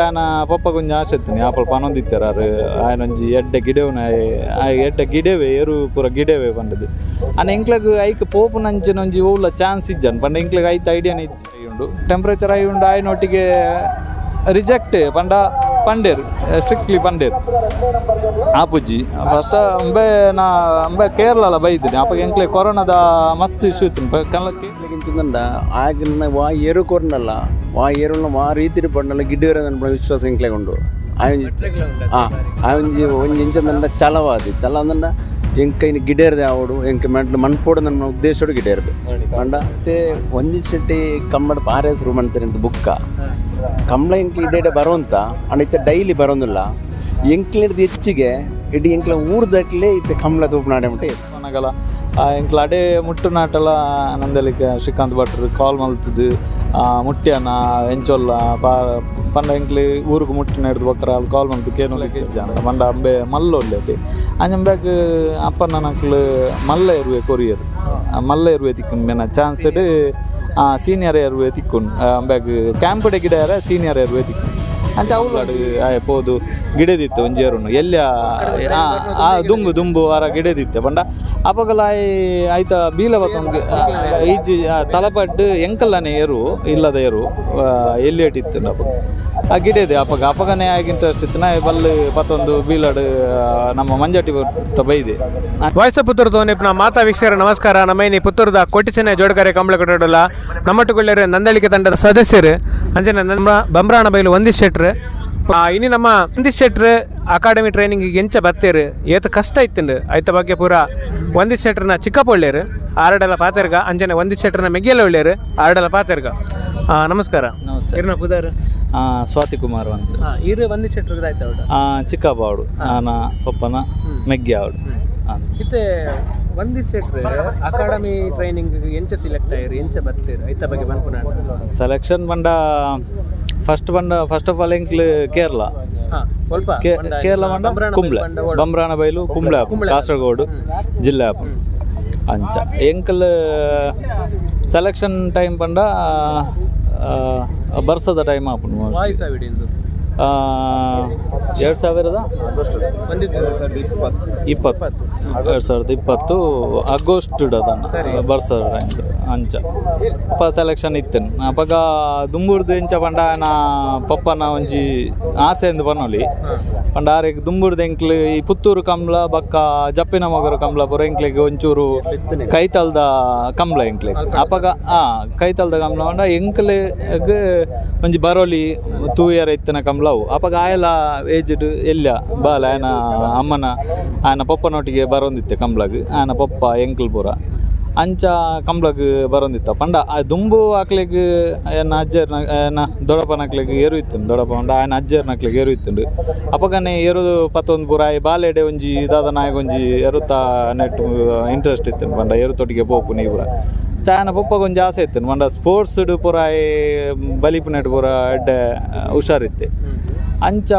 ಆಯನ ಪೊಪ್ಪಗೊಂಜಿ ಆಸೆ ಇತ್ತಿನಿ ಆಪಲ್ ಪನೊಂದಿತ್ತೆರ್ ಆರ್ ಆಯನೊಂಜಿ ಎಡ್ಡೆ ಗಿಡೆವುನ ಆಯೆ ಎಡ್ಡೆ ಗಿಡೆವೆ ಏರು ಪೂರ ಗಿಡೆವೆ ಪಂಡುದು. ಆಂಡ ಎಂಕ್ಲಗ್ ಐಕ್ ಪೋಪುನಂಚಿನ ಒಂಜಿ ಓಲ ಚಾನ್ಸ್ ಇಜ್ಜನ್ ಪಂಡ ಎಂಕ್ಲಗ್ ಐತ ಐಡಿಯಾನೆ ಇಜ್ಜಿ ಉಂಡು ಟೆಂಪ್ರೇಚರ್ ಆಯಿ ಉಂಡು ಆಯ್ನೊಟ್ಟಿಗೆ ರಿಜೆಕ್ಟ್ ಪಂಡ ಪಂಡೇರು ಸ್ಟ್ರಿಕ್ಟ್ಲಿ ಪಂಡೇರು ಆಪುಜಿ. ಫಸ್ಟ್ ಅಂಬೆ ನಾ ಅಂಬೆ ಕೇರಳಲ ಬೈದಿನಿ ಅಪಗ ಎಂಕ್ಲೆ ಕೊರೋನಾದ ಮಸ್ತ್ ಇಶ್ಯೂ ಇತ್ತು ಕಲಕ್ಕೆ. ಇಂಚಿಂದ ಆಗಿನ ವಾ ಏರು ಕೊರ್ನಲ್ಲ ವಾ ಏರುನ ವಾ ರೀತಿಡ್ ಪಂಡಲ ಗಿಡ್ಡೇರ ವಿಶ್ವಾಸ ಎಂಕ್ಲೆಗ್ ಉಂಡು. ಆಯೊಂಜಿ ಆಯೊಂಜಿ ಒಂಜಿ ಇಂಚಂದಂಡ ಛಲವಾದಿ ಛಲ ಅಂದಂಡ ಎಂಕ ಇನಿ ಗಿಡೇರ್ದೆ ಆವೊಡು ಎಂಕ್ ಮೆಂಟ್ಲ್ ಮನ್ಪೊಡು ನನ್ನ ಉದ್ದೇಶಡ್ ಗಿಡೇರ್ದೆ ಪಂಡ ಇತ್ತೆ ಒಂಜಿ ಶೆಟ್ಟಿ ಕಂಬಡ್ ಪಾರೆ ಸುರು ಮನ್ತೆರ್ ಬುಕ್ಕ ಕಂಬ್ಳ ಎಂಕ್ ಇಡೇಡೆ ಬರೋಂತ ಅಂಡ ಇತ್ತೆ ಡೈಲಿ ಬರೋಂದಿಲ್ಲ ಎಂಕ್ಲೆಡ್ದ್ ಹೆಚ್ಚಿಗೆ ಇಡೀ ಎಂಕ್ಲ ಊರ್ದಕ್ಲೆ ಇತ್ತೆ ಕಂಬ್ಳ ತೂಪುನಾಡೆ ಮುಟ್ಟ. ನಗಲ ಎಂಕ್ಲ ಅಡೆ ಮುಟ್ಟು ನಾಟಲ ನಂದಲಿಕ ಶ್ರೀಕಾಂತ್ ಭಟ್ರು ಕಾಲ್ ಮಲ್ತದು ಮುಟ್ಟ್ಯಾನ ಎಂಚೊಲ್ಲ ಪಾ ಪಂಡ ಎಂಕ್ಲೆ ಊರುಗು ಮುಟ್ಟಿನ ಹಿಡ್ದು ಬೊಕ್ಕರ ಅಲ್ಲಿ ಕಾಲ್ ಮಲ್ತು ಕೇನುಲಕ್ಕೆ ಇಜ್ಜಾಂಡ ಪಂಡ ಅಂಬೆ ಮಲ್ಲೊಲ್ಲೆತೆ ಅಂಜಂಬ್ಯಾಗ್ ಅಪ್ಪನ ನಕ್ಲು ಮಲ್ಲ ಇರುವೆ ಕೊರಿಯರ್ ಮಲ್ಲ ಇರುವೆ ತಿಕ್ಕುನ್ ಮೇನ ಚಾನ್ಸ್ ಸೀನಿಯರ್ ಇರುವೆ ತಿಕ್ಕುನ್ ಅಂಬ್ಯಾಗ್ ಕ್ಯಾಂಪ್ ಗಿಡ ಸೀನಿಯರ್ ಇರುವೆ ತಿಕ್ಕುನ್ ಅಂಚ ಅವ್ಲು ಆಯೆ ಪೋದು ಗಿಡದಿತ್ತು ಒಂಜಿ ಏರುನು ಎಲ್ಲಿಯ ಆ ದುಂಬು ದುಂಬು ವಾರ ಗಿಡದಿತ್ತು ಪಂಡ ಅಪಗಲ ಆಯ್ ಆಯ್ತ ಬೀಲ ಬತ್ತೊಂದು ಇಜ್ಜಿ ತಲಪಡ್ಡು ಎಂಕಲ್ಲನೆ ಏರು ಇಲ್ಲದ ಏರು ಎಲ್ಲಿ ಇತ್ತು ಅಪಗ ಆ ಗಿಡದೆ ಅಪಗ ಅಪಗನೇ ಆಗಿ ಇಂಟ್ರೆಸ್ಟ್ ಇತ್ತು ನಾ ಬಲ್ಲು ಪತ್ತೊಂದು ಬೀಲಡು ನಮ್ಮ ಮಂಜಾಟಿ ಬೊಟ್ಟ ಬೈದೆ. ವಾಯ್ಸ ಪುತ್ತೂರು ತೋನಿಪ್ನ ಮಾತಾ ವೀಕ್ಷಕರ ನಮಸ್ಕಾರ. ನಮ್ಮ ಇನಿ ಪುತ್ತೂರದ ಕೋಟಿಚೆನ್ನ ಜೋಡ್ಕರೆ ಕಂಬಳ ಕೊಟ್ಟಡಲ್ಲ ನಮ್ಮಟ್ಟುಕೊಳ್ಳರು ನಂದಳಿಕೆ ತಂಡದ ಸದಸ್ಯರು ಅಂಚನೆ ನಮ್ಮ ಬಂಬ್ರಾಣ ಬೈಲು ವಂದಿಶ್ ಶೆಟ್ರು. ಇನಿ ನಮ್ಮ ವಂದಿಶ್ ಶೆಟ್ರು ಅಕಾಡೆಮಿ ಟ್ರೈನಿಂಗ್ ಎಂಚ ಬತ್ತೇರು ಏತ ಕಷ್ಟ ಇತ್ತುಂಡು ಐತ ಬಗ್ಗೆ ಪೂರ ವಂದಿಶ್ ಶೆಟ್ರನ ಚಿಕ್ಕಪೊಳ್ಳೇರು ಆರಡಲ ಪಾತೆರ್ಗ ಅಂಚನೆ ವಂದಿಶ್ ಶೆಟ್ರನ ಮೆಗ್ಗೆಲ ಒಳ್ಳೇರು ಆರಡಲ ಪಾತೆರ್ಗ. ನಮಸ್ಕಾರ. ನಮಸ್ತೆ. ಇರ್ನ ಪುದಾರು? ಸ್ವಾತಿ ಕುಮಾರ್ ಅಂತ. ಇರು ವಂದಿಶ್ ಶೆಟ್ರು ಆಯ್ತು ಅವಡ? ಚಿಕ್ಕಪ್ಪ ಅವಡು ಆನ ಪಪ್ಪನ ಮೆಗ್ಗಿ ಅವಡು. ಇತ್ತೆ ವಂದಿಶ್ ಶೆಟ್ರು ಅಕಾಡೆಮಿ ಟ್ರೈನಿಂಗ್ ಎಂಚ ಸಿಲೆಕ್ಟ್ ಆಯಿರು ಎಂಚ ಬತ್ತೇರು ಐತ ಬಗ್ಗೆ ಪನ್ಪುನ. ಸೆಲೆಕ್ಷನ್ ಪಂಡ ಫಸ್ಟ್ ಪಂಡ ಫಸ್ಟ್ ಆಫ್ ಆಲ್ ಎಂಕ್ಲು ಕೇರಳ. ಸ್ವಲ್ಪ ಕೇರಳ ಪಂಡ ಕುಂಬ್ಳೆ ಬಂಬ್ರಾಣ ಬೈಲು ಕುಂಬ್ಳೆ ಆಪುಂಡು, ಕಾಸರಗೋಡು ಜಿಲ್ಲೆ ಆಪುಂಡು. ಅಂಚ ಎಂಕಲ್ ಸೆಲೆಕ್ಷನ್ ಟೈಮ್ ಪಂಡ ಬರ್ಸದ ಟೈಮ್ ಆಪುಂಡು mostly. ವಾಯ್ಸ್ ಆವಿಡಿ ಎರಡು ಸಾವಿರದ ಇಪ್ಪತ್ತು 2020 ಆಗಸ್ಟ್ ಅದನ್ನು ಬರ್ಸದ ಟೈಮ್ ಅಂಚ ಅಪ್ಪ ಸೆಲೆಕ್ಷನ್ ಇತ್ತು. ಅಪಗ ದುಂಬುರ್ದು ಎಂಚ ಪಂಡ ನಾ ಪಪ್ಪನ ಒಂಜಿ ಆಸೆ ಎಂದು ಪನ್ನೊಲಿ ಪಂಡ ಆರೆಗ್ ದುಂಬುರ್ದು ಎಂಕ್ಲು ಈ ಪುತ್ತೂರು ಕಂಬ್ಳ ಬಕ್ಕ ಜಪ್ಪಿನ ಮೊಗರು ಕಂಬ್ಳ ಪೂರ ಎಂಕ್ಲೆಗ್ ಒಂಚೂರು ಕೈತಲ್ದ ಕಂಬ್ಳ ಎಂಕ್ಲೆಗ್. ಅಪಗ ಆ ಕೈತಲ್ದ ಕಂಬ್ಳ ಪಂಡ ಎಂಕ್ಲೆಗ್ ಒಂಜಿ ಬರೋಲಿ ತೂಯರ ಇತ್ತಿನ ಕಂಬ್ಳ ಅವು. ಅಪಗ ಆಯಲ ಏಜ್ಡ್ ಎಲ್ಲ ಬಾಲ ಆಯನ ಅಮ್ಮನ ಆಯನ ಪಪ್ಪನೊಟ್ಟಿಗೆ ಬರೋಂದಿತ್ತೆ ಕಂಬ್ಳಗ್ ಆಯನ ಪಪ್ಪ ಎಂಕ್ಲ್ ಪೂರ ಅಂಚ ಕಂಬ್ಳಗ್ ಬರೋಂದಿತ್ತ. ಪಂಡ ಆ ದುಂಬು ಆಕ್ಲೆಗ್ ಎನ್ನ ಅಜ್ಜರ್ನ ಎನ್ನ ದೊಡ್ಡಪ್ಪನಕ್ಲೆಗ್ ಏರು ಇತ್ತು. ದೊಡ್ಡಪ್ಪ ಪಂಡ ಆಯನ ಅಜ್ಜರ್ನಕ್ಲೆಗ್ ಏರು ಇತ್ತುಂಡು. ಅಪಗನೆ ಏರು ಪತ್ತೊಂದು ಪೂರ ಆಯ್ ಬಾಲೆಡೆ ಒಂಜಿ ದಾದ ನಾಯಕ ಒಂಜಿ ಎರುತ ನೆಟ್ ಇಂಟ್ರೆಸ್ಟ್ ಇತ್ತು ಪಂಡ ಏರು ತೊಟ್ಟಿಗೆ ಪೋಪು ನೀ ಪೂರ ಚಾಯನ ಪಪ್ಪಗ ಒಂಜಿ ಆಸೆ ಇತ್ತು ಪಂಡ ಸ್ಪೋರ್ಟ್ಸ್ ಪೂರ ಆಯ್ ಬಲಿಪು ನೆಟ್ ಪೂರ ಎಡ್ಡೆ ಹುಷಾರಿತ್ತೆ. ಅಂಚ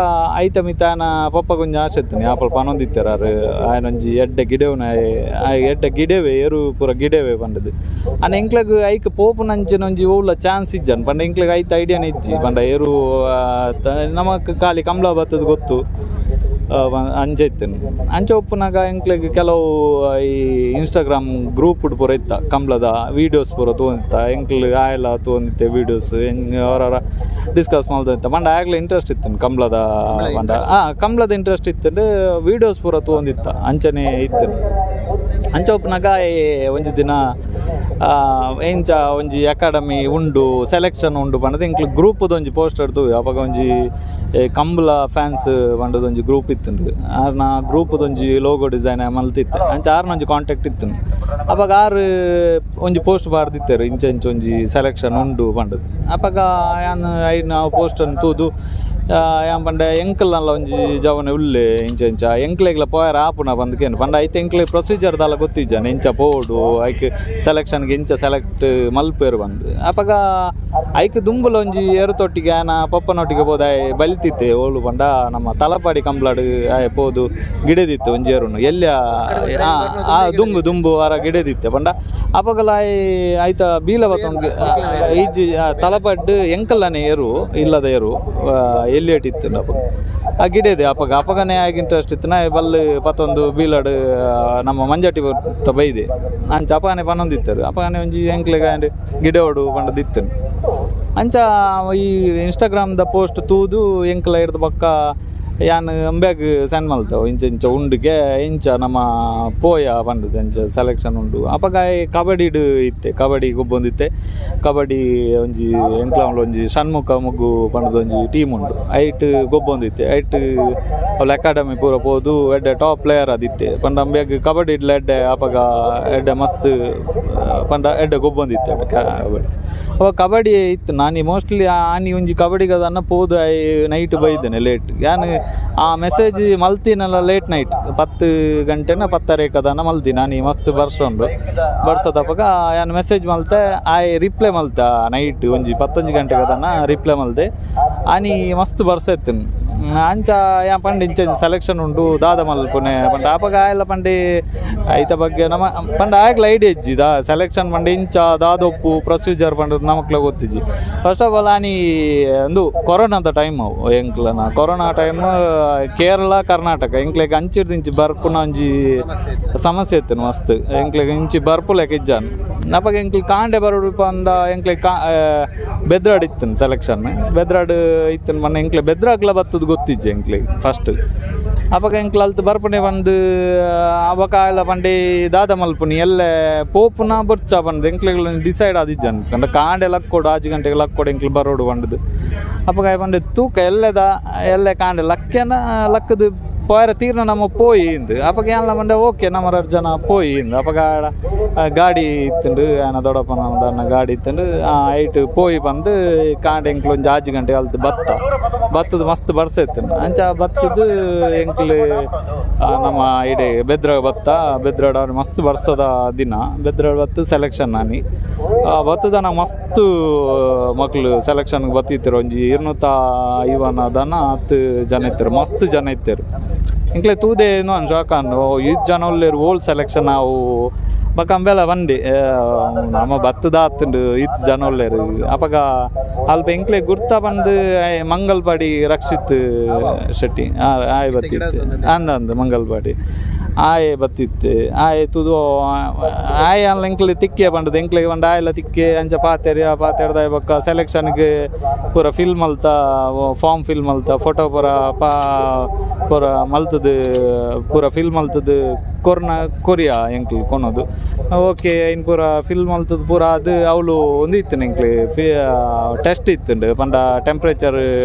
ಐತ ಮಿತ್ತ ಆಯನ ಪಪ್ಪಗ ಒಂಜಿ ಆಸೆ ಇತ್ತು ಆಪಲ್ ಪನೊಂದಿತ್ತೆರ್ ಆರ್ ಆಯನೊಂಜಿ ಎಡ್ಡೆ ಗಿಡೆವುನ ಆಯ್ ಎಡ್ಡೆ ಗಿಡೆವೆ ಏರು ಪೂರ ಗಿಡೆವೆ ಪಂಡುದು. ಆಂಡ ಎಂಕ್ಲಗ್ ಐಕ್ ಪೋಪುನಂಚಿನ ಒಂಜಿ ಓಲ ಚಾನ್ಸ್ ಇಜ್ಜನ್ ಪಂಡ ಎಂಕ್ಲೆಗ್ ಐತ ಐಡಿಯಾನೆ ಇಜ್ಜಿ ಪಂಡ ಏರು ನಮಕ್ ಖಾಲಿ ಕಂಬ್ಳ ಬತ್ತದ ಗೊತ್ತು ಅಂಚ ಇತ್ತು. ಅಂಚ ಉಪ್ಪುನಾಗ ಎಂಕ್ಲೆಗ್ ಕೆಲವು ಈ ಇನ್ಸ್ಟಾಗ್ರಾಮ್ ಗ್ರೂಪ್ ಪೂರ ಇತ್ತ ಕಂಬ್ಳದ ವೀಡಿಯೋಸ್ ಪೂರ ತೂವೊಂದಿತ್ತ. ಎಂಕ್ಲು ಆಯಲ ತೂವೊಂದಿತ್ತೆ ವೀಡಿಯೋಸ್ ಅವರವರ ಡಿಸ್ಕಸ್ ಮಲ್ತೊಂದಿತ್ತ. ಪಂಡ ಆಗ್ಲ ಇಂಟ್ರೆಸ್ಟ್ ಇತ್ತು ಕಂಬ್ಳದ ಪಂಡ ಕಂಬ್ಳದ ಇಂಟ್ರೆಸ್ಟ್ ಇತ್ತು ವೀಡಿಯೋಸ್ ಪೂರ ತೂವೊಂದಿತ್ತ ಅಂಚನೆ ಇತ್ತು. ಅಂಚ ಉಪ್ಪುನಾಗ ಈ ಒಂಜಿ ದಿನ ಎಂಚ ಒಂಜಿ ಅಕಾಡೆಮಿ ಉಂಡು ಸೆಲೆಕ್ಷನ್ ಉಂಡು ಪಂಡದು ಎಂಕ್ಲು ಗ್ರೂಪ್ದ ಒಂಜಿ ಪೋಸ್ಟರ್ ತೂವೆ. ಅಪಗ ಒಂಜಿ ಕಂಬ್ಲ ಫ್ಯಾನ್ಸ್ ಪಂಡದ ಒಂಜಿ ಗ್ರೂಪ್ ಇತ್ತುಂಡು. ಆರ್ನ ಗ್ರೂಪ್ದ ಒಂಜಿ ಲೋಗೋ ಡಿಸೈನ್ ಮಲ್ತಿತ್ತೆ. ಅಂಚ ಆರ್ನ ಒಂಜಿ ಕಾಂಟ್ಯಾಕ್ಟ್ ಇತ್ತು. ಅಪಗ ಆರು ಒಂಜಿ ಪೋಸ್ಟ್ ಬಾರ್ದಿತ್ತೆರು ಇಂಚ ಇಂಚ ಒಂಜಿ ಸೆಲೆಕ್ಷನ್ ಉಂಡು ಪಂಡದು. ಅಪಗ ಯಾನ್ ಐನ ಪೋಸ್ಟನ್ನು ತೂದು ಯಾನ್ ಪಂಡೆ ಎಂಕಲ್ನಲ್ಲ ಒಂಜಿ ಜವನೆ ಉಲ್ಲೆ ಇಂಚ ಇಂಚ ಎಂಕ್ಲೆಗ್ಲ ಪೋಯರ ಆಪುನ ಪಂದ್ ಕೇನು ಪಂಡ ಐತೆ ಎಂಕ್ಲೆ ಪ್ರೊಸೀಜರ್ ದಾಲ ಗೊತ್ತಿಜ್ಜಾನೆ ಇಂಚ ಪೋಡು ಐಕ್ ಸೆಲೆಕ್ಷನ್ಗೆ ಇಂಚ ಸೆಲೆಕ್ಟ್ ಮಲ್ಪೇರು ಬಂದು. ಅಪಗ ಐಕ್ ದುಂಬುಲ ಒಂಜಿ ಏರುತೊಟ್ಟಿಗೆ ಆಯನ ಪಪ್ಪನೊಟ್ಟಿಗೆ ಪೋದು ಆಯೆ ಬಲಿತಿತ್ತೆ ಓಲು ಪಂಡ ನಮ್ಮ ತಲಪಾಡಿ ಕಂಬ್ಳಡ್ ಆಯೆ ಪೋದು ಗಿಡದಿತ್ತು ಒಂಜಿ ಏರುನು ಎಲ್ಲಿಯ ಆ ದುಂಬು ದುಂಬು ವಾರ ಗಿಡದಿತ್ತೆ ಪಂಡ ಅಪಗಲ ಆಯ್ ಐತ ಬೀಲ ಬತ್ತೊಂದು ಇಜ್ಜಿ ತಲಪಡ್ಡು ಎಂಕಲ್ಲನೆ ಏರು ಇಲ್ಲದ ಏರು ಎಲ್ಲಿಯಟ್ ಇತ್ತು ಅಪಗ ಆ ಗಿಡದೆ ಅಪಗ ಅಪಗನೇ ಆಗ ಇಂಟ್ರೆಸ್ಟ್ ಇತ್ತು. ನಾ ಬಲ್ಲು ಪತ್ತೊಂದು ಬೀಲಡ್ ನಮ್ಮ ಮಂಜಾಟಿ ಬೊಟ್ಟ ಬೈದೆ ಅಂಚ ಅಪಗನೆ ಪನೊಂದಿತ್ತರು. ಅಪಗನೆ ಒಂಜಿ ಎಂಕ್ಲೆಗ್ ಆಂಡ್ ಗಿಡೋಡು ಪಂಡದಿತ್ತು. ಅಂಚ ಈ ಇನ್ಸ್ಟಾಗ್ರಾಮ್ದ ಪೋಸ್ಟ್ ತೂದು ಎಂಕ್ಲ ಹಿಡ್ದು ಬೊಕ್ಕ ಯಾನ್ ಅಂಬ್ಯಾಗ್ ಸೆಂಡ್ ಮಲ್ತವು, ಇಂಚ ಇಂಚ ಉಂಡುಗೆ ಇಂಚ ನಮ್ಮ ಪೋಯ ಪಂಡದು ಅಂಚ ಸೆಲೆಕ್ಷನ್ ಉಂಡು. ಅಪಗ ಕಬಡ್ಡಿಡ್ ಇತ್ತೆ, ಕಬಡ್ಡಿ ಗೊಬ್ಬೊಂದಿತ್ತೆ. ಕಬಡ್ಡಿ ಒಂಜಿ ಎಂಕ್ಲ ಒಂಜಿ ಷಣ್ಮುಖ ಮುಗ್ಗು ಪಂಡದು ಒಂಜಿ ಟೀಮ್ ಉಂಡು, ಐಟ್ ಗೊಬ್ಬೊಂದಿತ್ತೆ. ಐಟ್ ಅವ್ಲ ಅಕಾಡೆಮಿ ಪೂರ ಪೋದು ಎಡ್ಡೆ ಟಾಪ್ ಪ್ಲೇಯರ್ ಆದಿತ್ತೆ. ಪಂಡ ಅಂಬ್ಯಾಗ್ ಕಬಡ್ಡಿ ಇಡ್ಲ ಎಡ್ಡೆ ಅಪಗ ಎಡ್ಡೆ ಮಸ್ತ್ ಪಂಡ ಎಡ್ಡೆ ಗೊಬ್ಬೊಂದಿತ್ತೆ ಕಬಡ್ಡಿ. ಅವಾಗ ಕಬಡ್ಡಿ ಇತ್ತು. ನಾನು ಮೋಸ್ಟ್ಲಿ ಆನಿ ಒಂಜಿ ಕಬಡ್ಡಿಗದನ್ನ ಪೋದು I night ಬೈದೇನೆ late. ಯಾನ್ ಆ ಮೆಸೇಜ್ ಮಲ್ತಿನಲ್ಲ ಲೇಟ್ ನೈಟ್ 10 ಗಂಟೆನ 10:30 ಕದನ ಮಲ್ತಿ. ನಾನು ಮಸ್ತ್ ಬರ್ಸ ಉಂಡು, ಬರ್ಸದಪಗ ಯಾನ್ ಮೆಸೇಜ್ ಮಲ್ತೆ, ಆಯ್ ರಿಪ್ಲೈ ಮಲ್ತ. ನೈಟ್ ಒಂಜಿ 11 ಗಂಟೆ ಕದನ ರಿಪ್ಲೈ ಮಲ್ತೆ. ಆನಿ ಮಸ್ತ್ ಬರ್ಸ ಇತ್ತು. ಅಂಚ ಯಾ ಪಂಡ ಇಂಚ ಸೆಲೆಕ್ಷನ್ ಉಂಡು ದಾದ ಮಲ್ಪುನೆ ಪಂಡ. ಅಪಗ ಆಯಲ್ಲ ಪಂಡಿ ಐತ ಬಗ್ಗೆ ನಮ್ಮ ಪಂಡ ಆಯ್ಗ್ಲ ಐಡಿಯಾ ಇಜ್ಜಿ. ದಾ ಸೆಲೆಕ್ಷನ್ ಪಂಡ ಇಂಚ ದಾದೊಪ್ಪು ಪ್ರೊಸೀಜರ್ ಪಂಡ ನಮಕ್ಲ ಗೊತ್ತಿಜ್ಜಿ. First of all ಆನಿ ಅಂದು ಕೊರೋನಾದ ಟೈಮ್ ಅವು ಎಂಕ್ಲನ. ಕೊರೋನಾ ಟೈಮ್ ಕೇರಳ ಕರ್ನಾಟಕ ಎಂಕ್ಲೆಗ್ ಅಂಚಿರ್ದು ಇಂಚಿ ಬರ್ಪುನ ಒಂಜಿ ಸಮಸ್ಯೆ ಇತ್ತು ಮಸ್ತ್. ಎಂಕ್ಲೆಗ್ ಇಂಚಿ ಬರ್ಪುಲೆಕ ಇಜ್ಜಾನ್. ಅಪಗ ಎಂಕ್ಲು ಕಾಂಡೆ ಬರೋಡು ಪಂಡ ಎಂಕ್ಲೆಗ್ ಕಾ ಬೆದ್ರಾಡ್ ಇತ್ತು ಸೆಲೆಕ್ಷನ್. ಬೆದ್ರಾಡ್ ಇತ್ತು ಪಂಡ ಎಂಕ್ಲೆ ಬೆದ್ರಾಗ್ಲ ಬತ್ತದ ಗೊತ್ತಿಜ್ಜಿ ಎಂಕ್ಲೆಗ್ ಫಸ್ಟ್. ಅಪಗ ಎಂಕ್ಲ ಅಲ್ತ್ ಬರ್ಪುನೆ ಬಂದು ಅಪಗ ಆಯಲ್ಲ ಪಂಡೆ ದಾದ ಮಲ್ಪುನಿ ಎಲ್ಲೆ ಪೋಪುನ ಬೊರ್ಚ ಪಂದ್ ಎಂಕ್ಲೆಗ್ ಡಿಸೈಡ್ ಆದಿಜ್ಜನ್. ಪಂಡ ಕಾಂಡೆ ಲಕ್ಕೋಡು 6 ಗಂಟೆಗೆ ಲಕ್ಕೋಡು ಎಂಕ್ಲು ಬರೋಡು ಪಂಡದು. ಅಪಗ ಆಯ್ ಪಂಡೆ ತೂಕ ಎಲ್ಲೆದ ಎಲ್ಲೆ ಕಾಂಡೆ ಲಕ್ಕೆನ ಲಕ್ಕದು ಪೋಯರ ತೀರ್ನ ನಮ್ಮ ಪೋಯಿ ಇಂದು. ಅಪಗ ಏನ್ಲ ಪಂಡೆ ಓಕೆ ನಮ್ಮ 2 ಜನ ಪೋಯಿ ಇಂದು. ಅಪಗ ಗಾಡಿ ಇತ್ತುಂಡು ಆನ ದೊಡ್ಡಪ್ಪನ ದಾನ ಗಾಡಿ ಇತ್ತುಂಡು. ಐಟ್ ಪೋಯಿ ಬಂದು ಕಾಂಡೆ ಎಂಕ್ಲು ಒಂಜಿ 6 ಗಂಟೆ ಅಲ್ತ್ ಬತ್ತ ಬತ್ತದ ಮಸ್ತ್ ಬರ್ಸ ಇತ್ತುಂಡು. ಅಂಚ ಬತ್ತದು ಎಂಕ್ಲು ನಮ್ಮ ಇಡೆ ಬೆದ್ರ ಬತ್ತ. ಬೆದ್ರಾಡ ಮಸ್ತ್ ಬರ್ಸದ ದಿನ ಬೆದ್ರಾಡ್ ಬತ್ತು ಸೆಲೆಕ್ಷನ್ ನಾನಿ ಬತ್ತದ ಮಸ್ತ್ ಮಕ್ಳು ಸೆಲೆಕ್ಷನ್ಗೆ ಬತ್ತಿತ್ತರು. ಒಂಜಿ 250 ದನ 10 ಜನ ಇತ್ತರು, ಮಸ್ತ್ ಜನ ಇತ್ತರು. ಎಂಕ್ಲೆ ತೂದೆ ಏನು ಶಾಕ್ ಅನ್ ಐದು ಜನ ಉಲ್ಲೇರು ಓಲ್ಡ್ ಸೆಲೆಕ್ಷನ್ ಅವು. ಬೊಕ ಅಂಬೆಲ ಬಂಡಿ ನಮ್ಮ ಬತ್ತದ ಆತುಂಡು ಈತ್ ಜನ ಉಲ್ಲೇರು. ಅಪಗ ಅಲ್ಪ ಎಂಕ್ಲೆ ಗುರ್ತ ಬಂದು ಮಂಗಲ್ಪಾಡಿ ರಕ್ಷಿತ್ ಶೆಟ್ಟಿ ಆಯ್ ಬತ್ತಿತ್ತು. ಅಂದ ಅಂದ್ ಮಂಗಲ್ಪಾಡಿ ಆಯೆ ಬತ್ತಿತ್ತು. ಆಯೆ ತೂದು ಆಯೆ ಅಲ್ಲ ಎಂಕ್ಲೆ ತಿಕ್ಕೆ ಪಂಡದು ಎಂಕ್ಲೆಗ್ ಪಂಡ ಆಯೆಲ ತಿಕ್ಕೆ ಅಂಚ ಪಾತೆರ್ ಪಾತೆರ್ದ ಬೊಕ್ಕ ಸೆಲೆಕ್ಷನ್ಗೆ ಪೂರ ಫಿಲ್ ಮಲ್ತ, ಫಾರ್ಮ್ ಫಿಲ್ ಮಲ್ತ, ಫೋಟೋ ಪೂರ ಪಾ ಪೂರ ಮಲ್ತದು, ಪೂರ ಫಿಲ್ ಮಲ್ತದು ಕೊರ್ನ ಕೊರಿಯಾ ಎಂಕ್ಲು ಕೊನೊದು. ಓಕೆ ಐನ್ ಪೂರ ಫಿಲ್ ಮಲ್ತದು ಪೂರ ಅದು ಅವ್ಲು ಒಂದು ಇತ್ತು ಎಂಕ್ಲೆ ಫಿ ಟೆಸ್ಟ್ ಇತ್ತುಂಡು. ಪಂಡ ಟೆಂಪ್ರೇಚರ್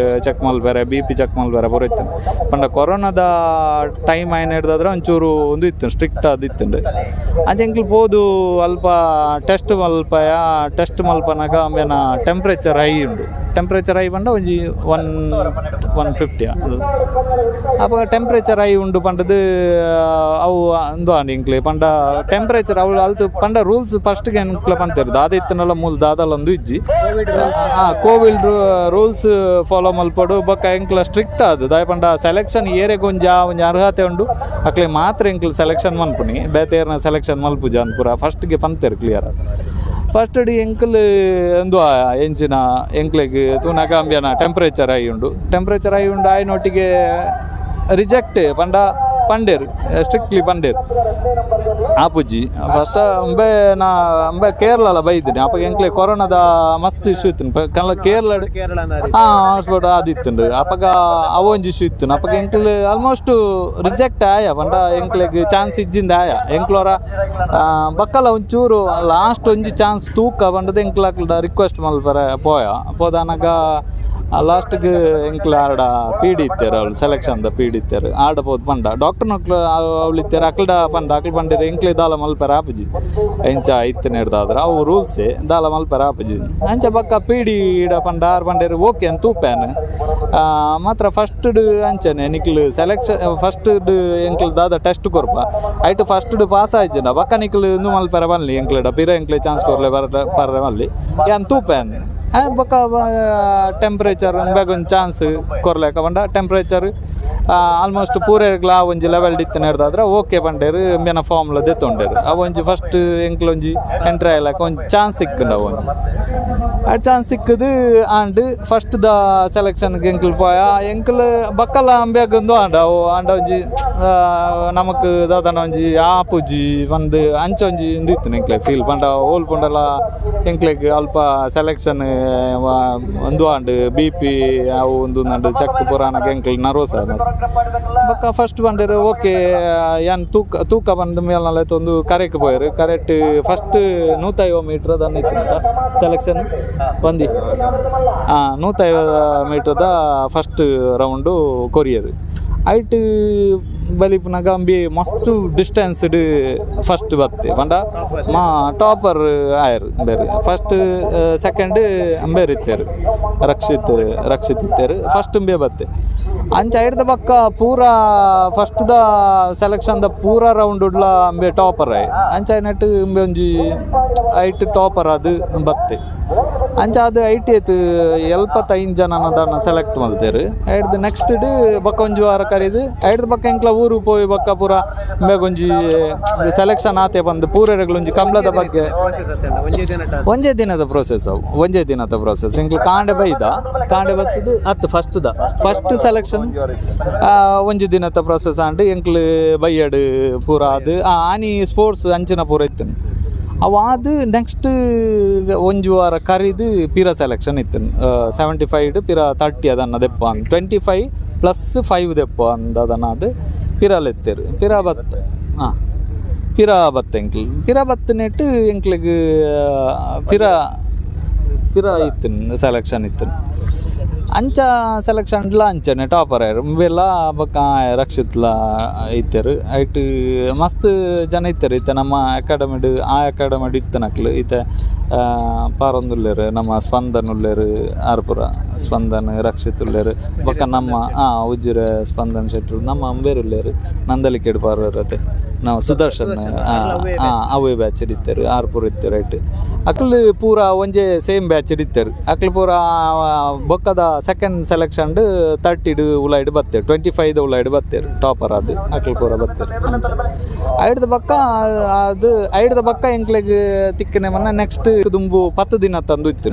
ಚೆಕ್ ಮಲ್ಪೆರೆ, BP check ಮಲ್ಪೆರೆ ಪೂರ ಇತ್ತು. ಪಂಡ ಕೊರೋನಾದ ಟೈಮ್ ಆಯ್ನ ಹಿಡ್ದಾದ್ರೆ ಒಂಚೂರು ಒಂದು ಇತ್ತು ಸ್ಟ್ರಿಕ್ಟ್ ಅದು ಇತ್ತುಂಡು. ಅಂಚ ಎಂಕ್ಲು ಪೋದು ಅಲ್ಪ ಟೆಸ್ಟ್ ಮಲ್ಪಯ. ಟೆಸ್ಟ್ ಮಲ್ಪನಾಗ ಆಮೇಲೆ ಟೆಂಪ್ರೇಚರ್ ಹೈ ಉಂಡು. ಟೆಂಪ್ರೇಚರ್ ಹೈ ಪಂಡ ಒಂಜಿ 150 ಅದು. ಅಪಗ ಟೆಂಪ್ರೇಚರ್ ಹೈ ಉಂಡು ಪಂಡದು ಅವು ಅಂದು ಆಂಡ್ ಎಂಕ್ಲೆ ಪಂಡ ಟೆಂಪ್ರೇಚರ್ ಅವು ಅಲ್ತು ಪಂಡ ರೂಲ್ಸ್ ಫಸ್ಟ್ಗೆ ಎಂಕ್ಲೆ ಪಂತೇರು ದಾದ ಇತ್ತನಲ್ಲ ಮೂಲ ದಾದಲ ಒಂದು ಇಜ್ಜಿ Covid rules follow ಮಲ್ಪಡು. ಬೊಕ್ಕ ಎಂಕ್ಲ ಸ್ಟ್ರಿಕ್ಟ್ ಅದು ದಾಯ ಪಂಡ ಸೆಲೆಕ್ಷನ್ ಏರೆಗ್ ಒಂಜಿ ಆ ಒಂಜಿ ಅರ್ಹತೆ ಉಂಡು ಅಕ್ಲೆ ಮಾತ್ರ ಎಂಕ್ಲು ಸೆಲೆಕ್ಷನ್ ಮನ್ಪುನಿ, ಬೇತೆ ಸೆಲೆಕ್ಷನ್ ಮಲ್ಪುಜ ಅಂದ್ ಪೂರ ಫಸ್ಟ್ಗೆ ಪಂತೇರು clear. First D ಎಂಕಲ್ ಒಂದು ಎಂಚಿನ ಎಂಕ್ಲೆಗ್ ತೂನಗ ಅಂಬ್ಯಾನ ಟೆಂಪ್ರೇಚರ್ ಹೈ ಉಂಡು. ಟೆಂಪ್ರೇಚರ್ ಹೈ ಉಂಡು ಆಯ್ನೊಟ್ಟಿಗೆ ರಿಜೆಕ್ಟ್ ಪಂಡ ಪಂಡೇರು ಸ್ಟ್ರಿಕ್ಟ್ಲಿ ಪಂಡೇರು ಆಪುಜಿ. ಫಸ್ಟ್ ಅಂಬೆ ನಾ ಅಂಬೆ ಕೇರಳ ಬೈದಿನಿ. ಅಪಗ ಎಂಕ್ಲೆ ಕೊರೋನಾದ ಮಸ್ತ್ ಇಶ್ಯೂ ಇತ್ತು ಕೇರಳ. ಹಾಂ ಹಾಸ್ಪಿಟಲ್ ಅದು ಅಪಗ ಅವ ಒಂಜಿ ಇಶ್ಯೂ ಇತ್ತು. ಅಪಗ ಎಂಕ್ಲು ಆಲ್ಮೋಸ್ಟ್ ರಿಜೆಕ್ಟ್ ಆಯ ಪಂಡ ಎಂಕ್ಲೆಗ್ ಚಾನ್ಸ್ ಇಜ್ಜಿಂದ ಆಯ. ಎಂಕ್ಲೋರ ಬಕ್ಕಲ ಒಂಚೂರು ಲಾಸ್ಟ್ ಒಂಜಿ ಚಾನ್ಸ್ ತೂಕ ಪಂಡದ ಎಂಕ್ಲ ರಿಕ್ವೆಸ್ಟ್ ಮಲ್ಪರೆ ಪೋಯ. ಪೋದಾನಗ ಲಾಸ್ಟ್ಗೆ ಎಂಕ್ಲ ಆಡ ಪೀಡಿ ಇತ್ತೇರು, ಅವಳು ಸೆಲೆಕ್ಷನ್ದ ಪೀಡಿ ಇತ್ತೇರು. ಆಡ ಪೋದು ಪಂಡ ಡಾಕ್ಟರ್ ನಕ್ಲು ಅವಳು ಇತ್ತೇರು. ಅಕ್ಲ್ಡ ಪಂಡ ಅಕ್ಲು ಪಂಡಿರ ಎಂಕ್ಲೆ ದಾಲ ಮಲ್ಪೆರ ಆಪುಜಿ ಇಂಚ ಇತ್ತು ನೆಡ್ದಾದ್ರ ಅವು ರೂಲ್ಸೇ ದಾಲ ಮಲ್ಪೆರ ಆಪುಜಿ. ಅಂಚ ಬಕ್ಕ ಪೀಡಿ ಇಡ ಪಂಡ ಆರ್ ಪಂಡೇರು ಓಕೆ ಅಂತ ತೂಪ್ಯಾನ್ ಮಾತ್ರ. ಫಸ್ಟ್ ಅಂಚನೆ ನಿಕ್ಲು ಸೆಲೆಕ್ಷನ್ ಫಸ್ಟ್ ಎಂಕ್ಲು ದಾದ ಟೆಸ್ಟ್ ಕೊರ್ಪ ಐಟ್ ಫಸ್ಟ್ ಪಾಸ್ ಆಯ್ಜಿನ ಬಕ್ಕ ನಿಕ್ಲು ಇಂದು ಮಲ್ಪೆರ ಬನ್ಲಿ ಎಂಕ್ಲೆಡ ಪಿರ ಎಂಕ್ಲೆ ಚಾನ್ಸ್ ಕೊರ್ಲೆ ಬರ ಪರ್ರೆ ಮಲ್ಲಿ ಯಾನ್ ತೂಪ್ಯಾನ್. ಬೊಕ್ಕ ಟೆಂಪ್ರೇಚರ್ ಬೇಗ ಚಾನ್ಸ್ ಕೊರ್ಲೆಕ ಪಂಡ ಟೆಂಪ್ರೇಚರ್ ಆಲ್ಮೋಸ್ಟ್ ಪೂರೆಗ್ಲಾ ಒಂಜಿ ಲೆವೆಲ್ ಇತ್ತಿನ ಓಕೆ ಪಂಡೇರು ಮೇನ ಫಾರ್ಮ್ಲ ದೆತ್ತೊಂಡೇರು. ಅವು ಒಂಜಿ ಫಸ್ಟ್ ಎಂಕ್ಲ ಒಂಜಿ ಎಂಟ್ರಿ ಆಯ್ಲಕ ಒಂಜಿ ಚಾನ್ಸ್ ಸಿಕ್ಕುಂಡು. ಅವು ಒಂಜಿ ಆ ಚಾನ್ಸ್ ಸಿಕ್ಕದು and first the ಸೆಲೆಕ್ಷನ್ಗೆ ಎಂಕ್ಲು ಪೋಯ. ಎಂಕ್ಲು ಬಕ್ಕಲ ಅಂಬ್ಯಾಗಂದು ಆಂಡ ಅವು ಆಂಡ ಒಂಜಿ ನಮಕ್ ದಾದನ ಒಂಜಿ ಆಪುಜಿ ಪಂದ್ ಅಂಚ ಒಂಜಿ ಇಂದು ಇತ್ತು ಎಂಕ್ಲೆ ಫೀಲ್. ಪಂಡ ಓಲ್ ಪಂಡಲ ಎಂಕ್ಲೆಗ್ ಅಲ್ಪ ಸೆಲೆಕ್ಷನ್ ಒಂದು ಆಂಡ್ ಬಿಪಿ ಅವು ಒಂದು ನಂಡು ಚೆಕ್ ಪುರಾಣಕ್ಕೆ ಎಂಕ್ಲು ನರ್ವಸ್ ಮಸ್ತ್. ಬೊಕ್ಕ ಫಸ್ಟ್ ಬಂಡೇರು ಓಕೆ ಯಾನ್ ತೂಕ ತೂಕ ಬಂದ ಮೇಲೆ ಒಂದು ಕರೆಕ್ಟ್ ಪೋಯರು. Correct first 150 metre ಅದನ್ನ ಇತ್ತು ಸೆಲೆಕ್ಷನ್ ಬಂದು 150 ಮೀಟ್ರದ first round courier height ಬಲಿಪುನಗ ಅಂಬಿ ಮಸ್ತ್ ಡಿಸ್ಟೆನ್ಸ್ಡ್ ಫಸ್ಟ್ ಬತ್ತೆ ಪಂಡ ಮಾ ಟಾಪರ್ ಆಯರ್ ಬೇರೆ. ಫಸ್ಟ್ ಸೆಕೆಂಡ್ ಅಂಬೇರ್ ಇತ್ತೇರು ರಕ್ಷಿತ್ ರಕ್ಷಿತ್ ಇತ್ತೇರು ಫಸ್ಟ್ ಅಂಬೆ ಬತ್ತೆ. ಅಂಚ ಐಡ್ದ ಬಕ್ಕ ಪೂರ first the selection the ಪೂರ ರೌಂಡ್ ಉಡ್ಲ ಅಂಬೆ ಟಾಪರ್ ಆಯ್. ಅಂಚ ಐನಟ್ ಅಂಬೆ ಒಂಜಿ ಐಟ್ ಟಾಪರ್ ಅದು ಬತ್ತೆ. ಅಂಚ ಅದು ಐಟ್ ಏತ್ 75 ಜನನ ಸೆಲೆಕ್ಟ್ ಮಲ್ತೇರು. ಐಡ್ದು ನೆಕ್ಸ್ಟ್ ಬೊಕ್ಕ ಒಂಜಿ ವಾರ ಕರೀದು ಐಡ್ದು ಬೊಕ್ಕ ಎಂಕ್ಲ ಊರು ಪೋಯಿ ಬೊಕ್ಕ ಪೂರ ಒಂಜಿ ಸೆಲೆಕ್ಷನ್ ಆತೆ ಬಂದು ಪೂರೆರೆಗ್ಲ ಒಂಜಿ ಕಂಬ್ಳದ ಬಗ್ಗೆ. ಒಂಜೇ ದಿನದ ಪ್ರೋಸೆಸ್ ಅವು, ಒಂಜೇ ದಿನದ ಪ್ರೋಸೆಸ್. ಎಂಕ್ಲ ಕಾಂಡೆ ಬೈದ ಕಾಂಡೆ ಬತ್ತದು ಅತ್ತು first the first selection ಒಂಜಿ ದಿನದ ಪ್ರೋಸೆಸ್ ಆಂಡ್ ಎಂಕ್ಲು ಬೈಯಡ್ ಪೂರ ಅದು ಆನಿ ಸ್ಪೋರ್ಟ್ಸ್ ಅಂಚಿನ ಪೂರ ಇತ್ತು. ಅವು ಅದು ನೆಕ್ಸ್ಟ್ ಒಂಜಿ ವಾರ ಕರಿದು ಪಿರ ಸೆಲೆಕ್ಷನ್ ಇತ್ತು. 75 ಪಿರ 30 ಅದನ್ನ ದೆಪ್ಪ 25 ಪ್ಲಸ್ 5 ದೆಪ್ಪ ಅಂದ ಅದನ್ನ ಅದು ಪಿರಲ್ ಎತ್ತೇರು ಪಿರ ಬತ್ತ ಹಾಂ ಪಿರ ಬತ್ತ ಎಂಕ್ಲು ಪಿರ ಬತ್ತ ನೆಟ್ಟು ಎಂಕ್ಲಿಗ್ ಪಿರ ಪಿರ ಇತ್ತು ಸೆಲೆಕ್ಷನ್ ಇತ್ತು. ಅಂಚ ಸೆಲೆಕ್ಷನ್ಲ ಅಂಚನೆ ಟಾಪರ್ ಆಯರು ಇಂಬೆಲ್ಲ ಬೊಕ್ಕ ರಕ್ಷಿತ್ಲ ಇತ್ತೆರು. ಐಟ್ ಮಸ್ತ್ ಜನ ಇತ್ತೆರು. ಇತ್ತೆ ನಮ್ಮ ಅಕಾಡೆಮಿಡ್ ಆ ಅಕಾಡೆಮಿಡ್ ಇತ್ತನಕ್ಲು ಇತ್ತೆ ಪಾರೊಂದುಲ್ಲೆರ್ ನಮ್ಮ ಸ್ಪಂದನ್ ಉಲ್ಲೆರ್ ಆರ್ಪುರ ಸ್ಪಂದನ್ ರಕ್ಷಿತ್ ಉಲ್ಲೆರ್ ಬೊಕ್ಕ ನಮ್ಮ ಉಜ್ಜಿರೆ ಸ್ಪಂದನ್ ಶೆಟ್ರು ನಮ್ಮ ಅಂಬೇರ್ ಉಲ್ಲೆರ್ ನಂದಲಿಕೆಡ್ ಪಾರ್ವರತೆ ನಾವು ಸುದರ್ಶನ್ ಅವೇ ಬ್ಯಾಚ್ ಇತ್ತೆರು ಆರ್ಪುರ ಇತ್ತೆರು. ರೈಟ್ ಅಕ್ಲು ಪೂರ ಒಂಜೆ ಸೇಮ್ ಬ್ಯಾಚ್ ಇತ್ತೆರು. ಅಕ್ಲು ಪೂರ ಬೊಕ್ಕದ ಸೆಕೆಂಡ್ ಸೆಲೆಕ್ಷನ್ 30 ಉಲಾಯ್ಡ್ ಬತ್ತೇರು 25 ಉಲಾಯ್ಡ್ ಬತ್ತೇರು ಟಾಪರ್ ಅದು ಅಕ್ಲು ಪೂರ ಬತ್ತೇರು. ಅಂಚ ಐಡ್ದ ಬೊಕ್ಕ ಅದು ಐಡ್ದ ಬೊಕ್ಕ ಎಂಕ್ಲೆಗ್ ತಿಕ್ಕನೆ ಮನ್ನ ನೆಕ್ಸ್ಟ್ ದುಂಬು 10 ದಿನ ತಂದು ಇತ್ತು